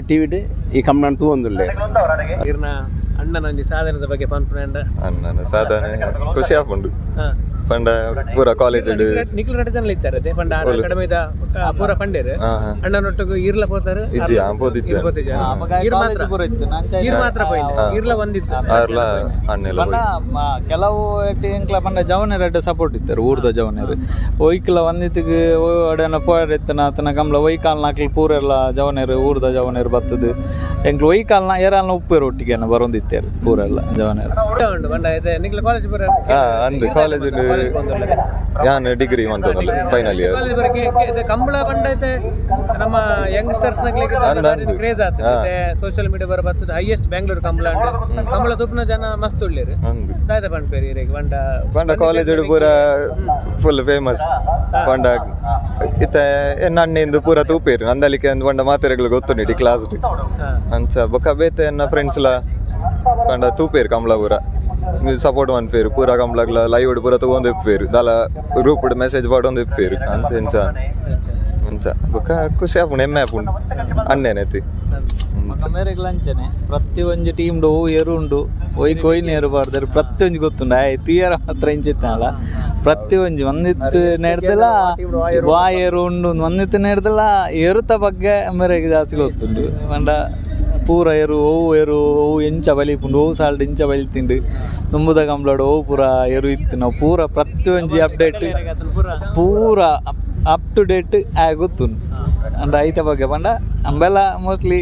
ಟಿವಿಡ್ ಈ ಕಂಬಳ ತೂವೊಂದುಲ್ಲೆ. ಇರ್ನ ಅಣ್ಣನ ಒಂಜಿ ಸಾಧನದ ಬಗ್ಗೆ ಪನ್ಪುನ? ಅಣ್ಣನ ಸಾಧನೆ ಖುಷಿ ಆಪುಂಡು ಪಂಡ ಪೂರ ಕಾಲೇಜ್. ನಿಕ್ಲು ರಡ್ಡ್ ಜನ ಇತ್ತಾರೆ ಅದೇ ಪಂಡ ಆರ್ ಕಡಿಮೆದ ಪೂರ ಪಂಡೇರು. ಅಣ್ಣನೊಟ್ಟಿಗೆ ಇರ್ಲ ಪೋತಾರೆ? ಇಜ್ಜಿ, ಆ ಪೋದಿಜ್ಜಿ. ಇರ್ ಮಾತ್ರ ಪೂರ ಇತ್ತು ಅಂಚ. ಇರ್ ಮಾತ್ರ ಪೋಯಿಲ್ಲ, ಇರ್ಲ ಒಂದಿತ್ತು. ಆರ್ಲ ಅಣ್ಣೆಲ್ಲ. ಪಂಡ ಕೆಲವು ಎಂಕ್ಲ ಪಂಡ ಜವನೆರ್ ಎಡ್ಡೆ ಸಪೋರ್ಟ್ ಇತ್ತೆರ್ ಊರ್ದ ಜವನೆರ್. ಒಯ್ಕ್ಲ ಒಂದಿತ್ತಿಗ್ ಒಡೆನ ಪೋಯರ್ ಇತ್ತನ ಆತನ ಕಂಬ್ಲ ಒಯ್ಕಾಲ್ನ ಅಕ್ಲು ಪೂರೆಲ್ಲ ಜವನೆರ್ ಊರ್ದ ಜವನೆರ್ ಬತ್ತದು ಎಂಕ್ಲು ಒಯ್ಕಾಲ್ನ ಏರಾಲ್ನ ಉಪ್ಪೇರು ಒಟ್ಟಿಗೆ ಬರೊಂದಿತ್ತೆರ್ ಪೂರೆಲ್ಲ ಜವನೆರ್. ಉಂಡು ಪಂಡ ಇದೆ ನಿಕ್ಲು ಕಾಲೇಜ್ ಪೂರ? ಹಾ ಅಂದ್ ಕಾಲೇಜ್ ಯಾನ್ ಡಿಗ್ರಿ ಮಂತೊಂದುಲ್ಲೆ final year. College ಬರಕ್ಕೆ ಇದು ಕಂಬಳ ಪಂಡ ಐತೆ ನಮ್ಮ ಯಂಗ್ಸ್ಟರ್ಸ್ ಅಂದ್ ಅಂದ್. ಕ್ರೇಜ್ ಆಗ್ತದೆ. ಸೋಷಿಯಲ್ ಮೀಡಿಯಾ ಬರ ಬರ್ತದೆ ಹೈಯೆಸ್ಟ್ ಬೆಂಗಳೂರು ಕಂಬಳ ಅಂಡ್ ಕಂಬಳ ತುಪ್ಪನ ಜನ ಮಸ್ತ್ ಉಳ್ಳೇರು. ಅಂದ್. ದಾದ ಪನ್ಪೇರು ಇರೆಗ್ ಪಂಡ? ಪಂಡ ಕಾಲೇಜ್ ಪೂರ ಫುಲ್ ಫೇಮಸ್ ಪಂಡ ಇತ್ತೆ ಎನ್ನ ಅಣ್ಣೆಂದು ಪೂರ ತೂಪೇರು ನಂದಲಿಕೆ ಅಂದ್ ಪಂಡ ಮಾತೆರೆಗ್ಲ ಗೊತ್ತುಂಡು ಇಡೀ ಕ್ಲಾಸ್. ಅಂಚ ಬೊಕ್ಕ ಬೇತೆ ಎನ್ನ ಫ್ರೆಂಡ್ಸ್ ಲ ಪಂಡ ತೂಪೇರು ಕಂಬಳ ಪೂರ ಸಪೋರ್ಟ್ ಮನ್ಪೇರು ಪೂರ ಕಂಬಳಗ್ಲ ಲೈವ್ ಪೂರ ತಗೊಂಡು ಇಪ್ಪೇರು ದಾಲ ಗ್ರೂಪ್ ಮೆಸೇಜ್ ಪಾಡೊಂದು ಇಪ್ಪೇರು. ಅಂಚ ಇಂಚ ಅಂಚ ಬೊಕ್ಕ ಖುಷಿ ಆಪುಂಡು ಹೆಮ್ಮೆ ಆಪುಂಡು ಅಣ್ಣೇನೈತಿ. ಮೇರೆಗ್ಲ ಅಂಚನೆ ಪ್ರತಿ ಒಂಜಿ ಟೀಮ್ ಓ ಎರು ಉಂಡು ಒಯ್ ಕೊಯ್ ನೇರು ಪಾಡ್ದಾರೆ ಪ್ರತಿ ಒಂಜಿ ಗೊತ್ತುಂಡು. ಆಯ್ ತುಯರ ಮಾತ್ರ ಇಂಚಿತ್ತಲ್ಲ ಪ್ರತಿ ಒಂಜಿ ಒಂದಿತ್ತು ನೆಡ್ದಲ ವಾ ಏರು ಉಂಡು ಒಂದಿತ್ತು ನೆಡ್ದಲ ಎರುತ ಬಗ್ಗೆ ಮೇರೆಗೆ ಜಾಸ್ತಿ ಗೊತ್ತುಂಡು. ಪಂಡ ಪೂರ ಎರು ಓವು ಎರು ಓವು ಎಂಚ ಬಲಿಪುಂಡು ಓವು ಸಾಲ್ಡ್ ಇಂಚ ಬಲಿತಿಂಡು ತುಂಬುದ ಕಂಬ್ಲಡ್ ಓವು ಪೂರ ಎರು ಇತ್ತು ನಾವು ಪೂರ ಪ್ರತಿ ಒಂಜಿ ಅಪ್ಡೇಟ್ ಪೂರ up to date ಆಯ್ ಗೊತ್ತುಂಡು. ಅಂಡ ಐತ ಬಗ್ಗೆ ಪಂಡ ಅಂಬೆಲ್ಲ ಮೋಸ್ಟ್ಲಿ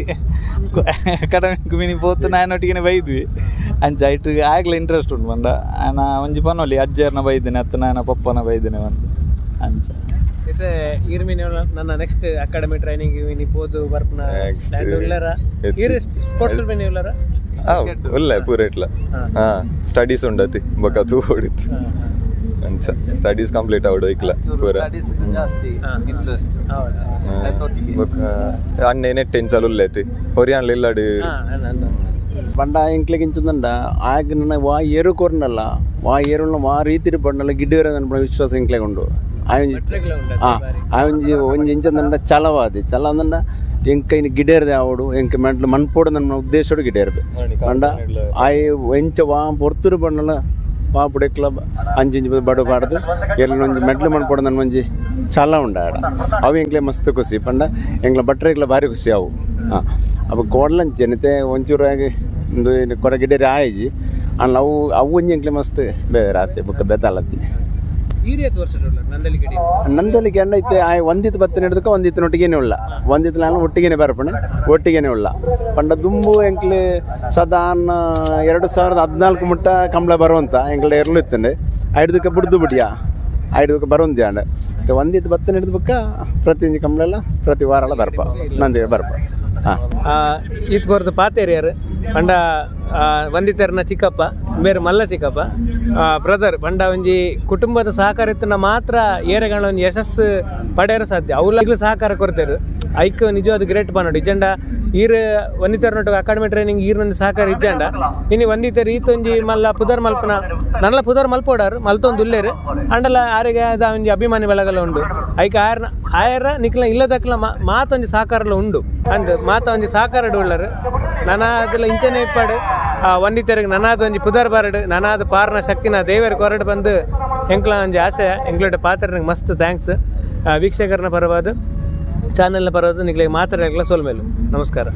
ಕಡಿಮೆ ಮಿನಿ ಪೋತು ನಾನೊಟ್ಟಿಗೆ ಬೈದ್ವಿ. ಅಂಚ ಐಟ್ ಆಗ್ಲೇ ಇಂಟ್ರೆಸ್ಟ್ ಉಂಟು ಪಂಡ ಆನ ಒಂಜಿ ಪನೊಲಿ ಅಜ್ಜರ್ನ ಬೈದಿನಿ ಅತ್ತ ನಾನ ಪಪ್ಪನ ಬೈದಿನಿ ಬಂದು ಅಂಚ. ಇತ್ತೆ ಇರ್ಮಿನಿ ನನ್ನ next academy training mini ಪೋದು ಬರ್ಪುನ Next. plan ಉಲ್ಲರ? ಇರ್ ಸ್ಪೋರ್ಟ್ಸ್ ಮಿನಿ ಉಲ್ಲರ? ಆ ಉಲ್ಲೆ ಪೂರ ಇಟ್ಲ ಹಾ ಸ್ಟಡೀಸ್ ಉಂಡತಿ ಬೊಕ್ಕ ತೂ ಹೊಡಿತು. ಅಂಚ ಸ್ಟಡೀಸ್ ಕಂಪ್ಲೀಟ್ ಆವಡು ಇಕ್ಲ ಪೂರ. ಜಾಸ್ತಿ ಇಂಟ್ರೆಸ್ಟ್. ಬೊಕ್ಕ ಅಣ್ಣೆ ನೆಟ್ ಇಂಚಲ ಉಲ್ಲೇತಿ ಹೊರಿಯಾನ್ಲ ಇಲ್ಲಡ್. ಪಂಡ ಎಂಕ್ಲೆಗ್ ಇಂಚಂದಂಡ ಆಯಗ್ ನನ್ನ ವಾ ಏರು ಕೊರ್ನಲ್ಲ, ವಾ ಏರುಲ್ನ ವಾ ರೀತಿಡ್ ಪಂಡಲ ಗಿಡ್ಡ ಅನ್ಪುನ ವಿಶ್ವಾಸ ಎಂಕ್ಲೆಗ್ ಉಂಡು. ಆಯೊಂಜಿ ಆ ಒಂಜಿ ಒಂಜಿ ಇಂಚಂದಂಡ ಛಲವಾದಿ ಛಲ ಅಂದಂಡ ಎಂಕ ಇನಿ ಗಿಡೇರ್ದೆ ಆವೊಡು, ಎಂಕ್ ಮೆಂಟ್ಲು ಮನ್ಪೊಡು ನನ್ನ ಉದ್ದೇಶಡ್ ಗಿಡೇರ್ಬೆ. ಪಂಡ ಆಯೆ ಎಂಚ ವಾ ಪೊರ್ತುಡು ಪಂಡಲ ವಾ ಪುಡೆಕ್ಲ ಅಂಚಿಂಚಿ ಬಡು ಪಾಡ್ದು ಎಲ್ಲಿ ಒಂಜಿ ಮೆಟ್ಲು ಮನ್ಪೊಡು ನನ್ನ ಒಂಜಿ ಛಲ ಉಂಡು ಆಡ. ಅವು ಎಂಕ್ಲೆ ಮಸ್ತ್ ಖುಷಿ. ಪಂಡ ಎಂಕ್ಲ ಭಟ್ರೆಗ್ಲ ಭಾರಿ ಖುಷಿ ಅವು. ಹಾಂ, ಅವು ಕೋಡ್ಲಂಚೆ ಒಂಚೂರು ಆಗಿ ಇಂದು ಕೊಡ ಗಿಡೇರಿ ಆಯ್ಜಿ ಅಲ್ಲ. ಅವು ಅವು ಒಂಜಿ ಎಂಕ್ಲೆ ಮಸ್ತ್ ಬೇರೆ ಆತೆ ಬೊಕ್ಕ ಬೆದ್ದಾಲತ್ತಿ. ಈರೇತ್ ವರ್ಷ ನಂದಳಿಕೆ? ನಂದಲಿಕೆ ಅಣ್ಣ ಇತ್ತೆ ಆಯ್ ಒಂದಿತ್ತು ಬತ್ತಿನ ಹಿಡ್ದಕ್ಕ ಒಂದಿತ್ತು ಒಟ್ಟಿಗೆನೆ ಉಳ್ಳ, ಒಂದಿತ್ತು ನಾನು ಒಟ್ಟಿಗೆನೆ ಬರ್ಪಣೆ, ಒಟ್ಟಿಗೆನೆ ಉಳ್ಳ. ಪಂಡ ದುಂಬು ಎಂಕ್ಲೆ ಸದಾನ್ 2014 ಮುಟ್ಟ ಕಂಬಳ ಬರುವಂತ ಎಂಕ್ಲೆ ಎರ್ಲು ಇತ್ತಂಡೆ. ಐಡ್ದಕ್ಕೆ ಬುಡ್ದು ಬಿಡಿಯಾ, ಐಡ್ದಕ್ಕೆ ಬರುವಂತೆ ಅಂಡ. ಒಂದಿತ್ತು ಬತ್ತಿನ ಹಿಡ್ದು ಬಕ್ಕ ಪ್ರತಿಯೊಂದು ಕಂಬಳೆಲ್ಲ ಪ್ರತಿ ವಾರ ಎಲ್ಲ ಬರ್ಪ, ನಂದಿ ಬರ್ಪ. ಹಾಂ. ಈತ್ ಬರೋದು ಪಾತೇರಿಯರ್ ಪಂಡ ವಂದಿತರ್ನ ಚಿಕ್ಕಪ್ಪ ಬೇರೆ ಮಲ್ಲ ಚಿಕ್ಕಪ್ಪ ಬ್ರದರ್. ಪಂಡ ಒಂಜಿ ಕುಟುಂಬದ ಸಹಕಾರ ಇತ್ತನ ಮಾತ್ರ ಏರೆಗಳ ಒಂಜಿ ಯಶಸ್ಸು ಪಡೆಯಲು ಸಾಧ್ಯ. ಅವ್ಲ ಸಹಕಾರ ಕೊಡ್ತೇರು, ಐಕ್ ನಿಜವಾದ ಗ್ರೇಟ್ ಪನ್ನೋಡು. ಇಜ್ಜಂಡ ಈರ್ ವಂದಿತರ್ನೊಟ್ಟು ಅಕಾಡೆಮಿ ಟ್ರೈನಿಂಗ್ ಈರ್ನೊಂದು ಸಹಕಾರ ಇಜ್ಜಂಡ ಇನಿ ವಂದಿತರ್ ಈತೊಂಜಿ ಮಲ್ಲ ಪುದರ್ ಮಲ್ಪನ ನಲ್ಲ ಪುದರ್ ಮಲ್ಪೋಡಾರು ಮಲ್ತೊಂದು ಉಲ್ಲೇರು. ಅಂಡಲ ಆರಿಗೆ ಅದ ಒಂಜಿ ಅಭಿಮಾನಿ ಬಳಗಲ ಉಂಡು. ಐಕ್ ಆಯರ್ನ ಆಯರ ನಿಕ್ಲ ಇಲ್ಲದಕ್ಲ ಮಾತೊಂಜಿ ಸಹಕಾರಲ ಉಂಡು ಅಂದ್ ಮಾತ ಒಂಜಿ ಸಹಕಾರ ಉಳ್ಳರು. ನನ ಅದೆಲ್ಲ ಇಂಚನೆ ಇಪ್ಪಾಡು ವಂದಿತರಿಗೆ ನನಾದ ಒಂಜಿ ಪುದರ್ ಬರಡು, ನನಾದ ಪಾರನ ಶಕ್ತಿನ ದೇವರ ಕೊರಡು ಬಂದು ಎಂಕ್ಲ ಒಂಜಿ ಆಸೆ. ಎಂಕ್ಲೋಟ ಪಾತ್ರ ಮಸ್ತ್ thanks. ವೀಕ್ಷಕರನ ಪರವಾದ, ಚಾನೆಲ್ನ ಪರವಾದ ನಿಕ್ಲೆ ಮಾತ್ರ ಸೋಲ್ಮೇಲು ನಮಸ್ಕಾರ.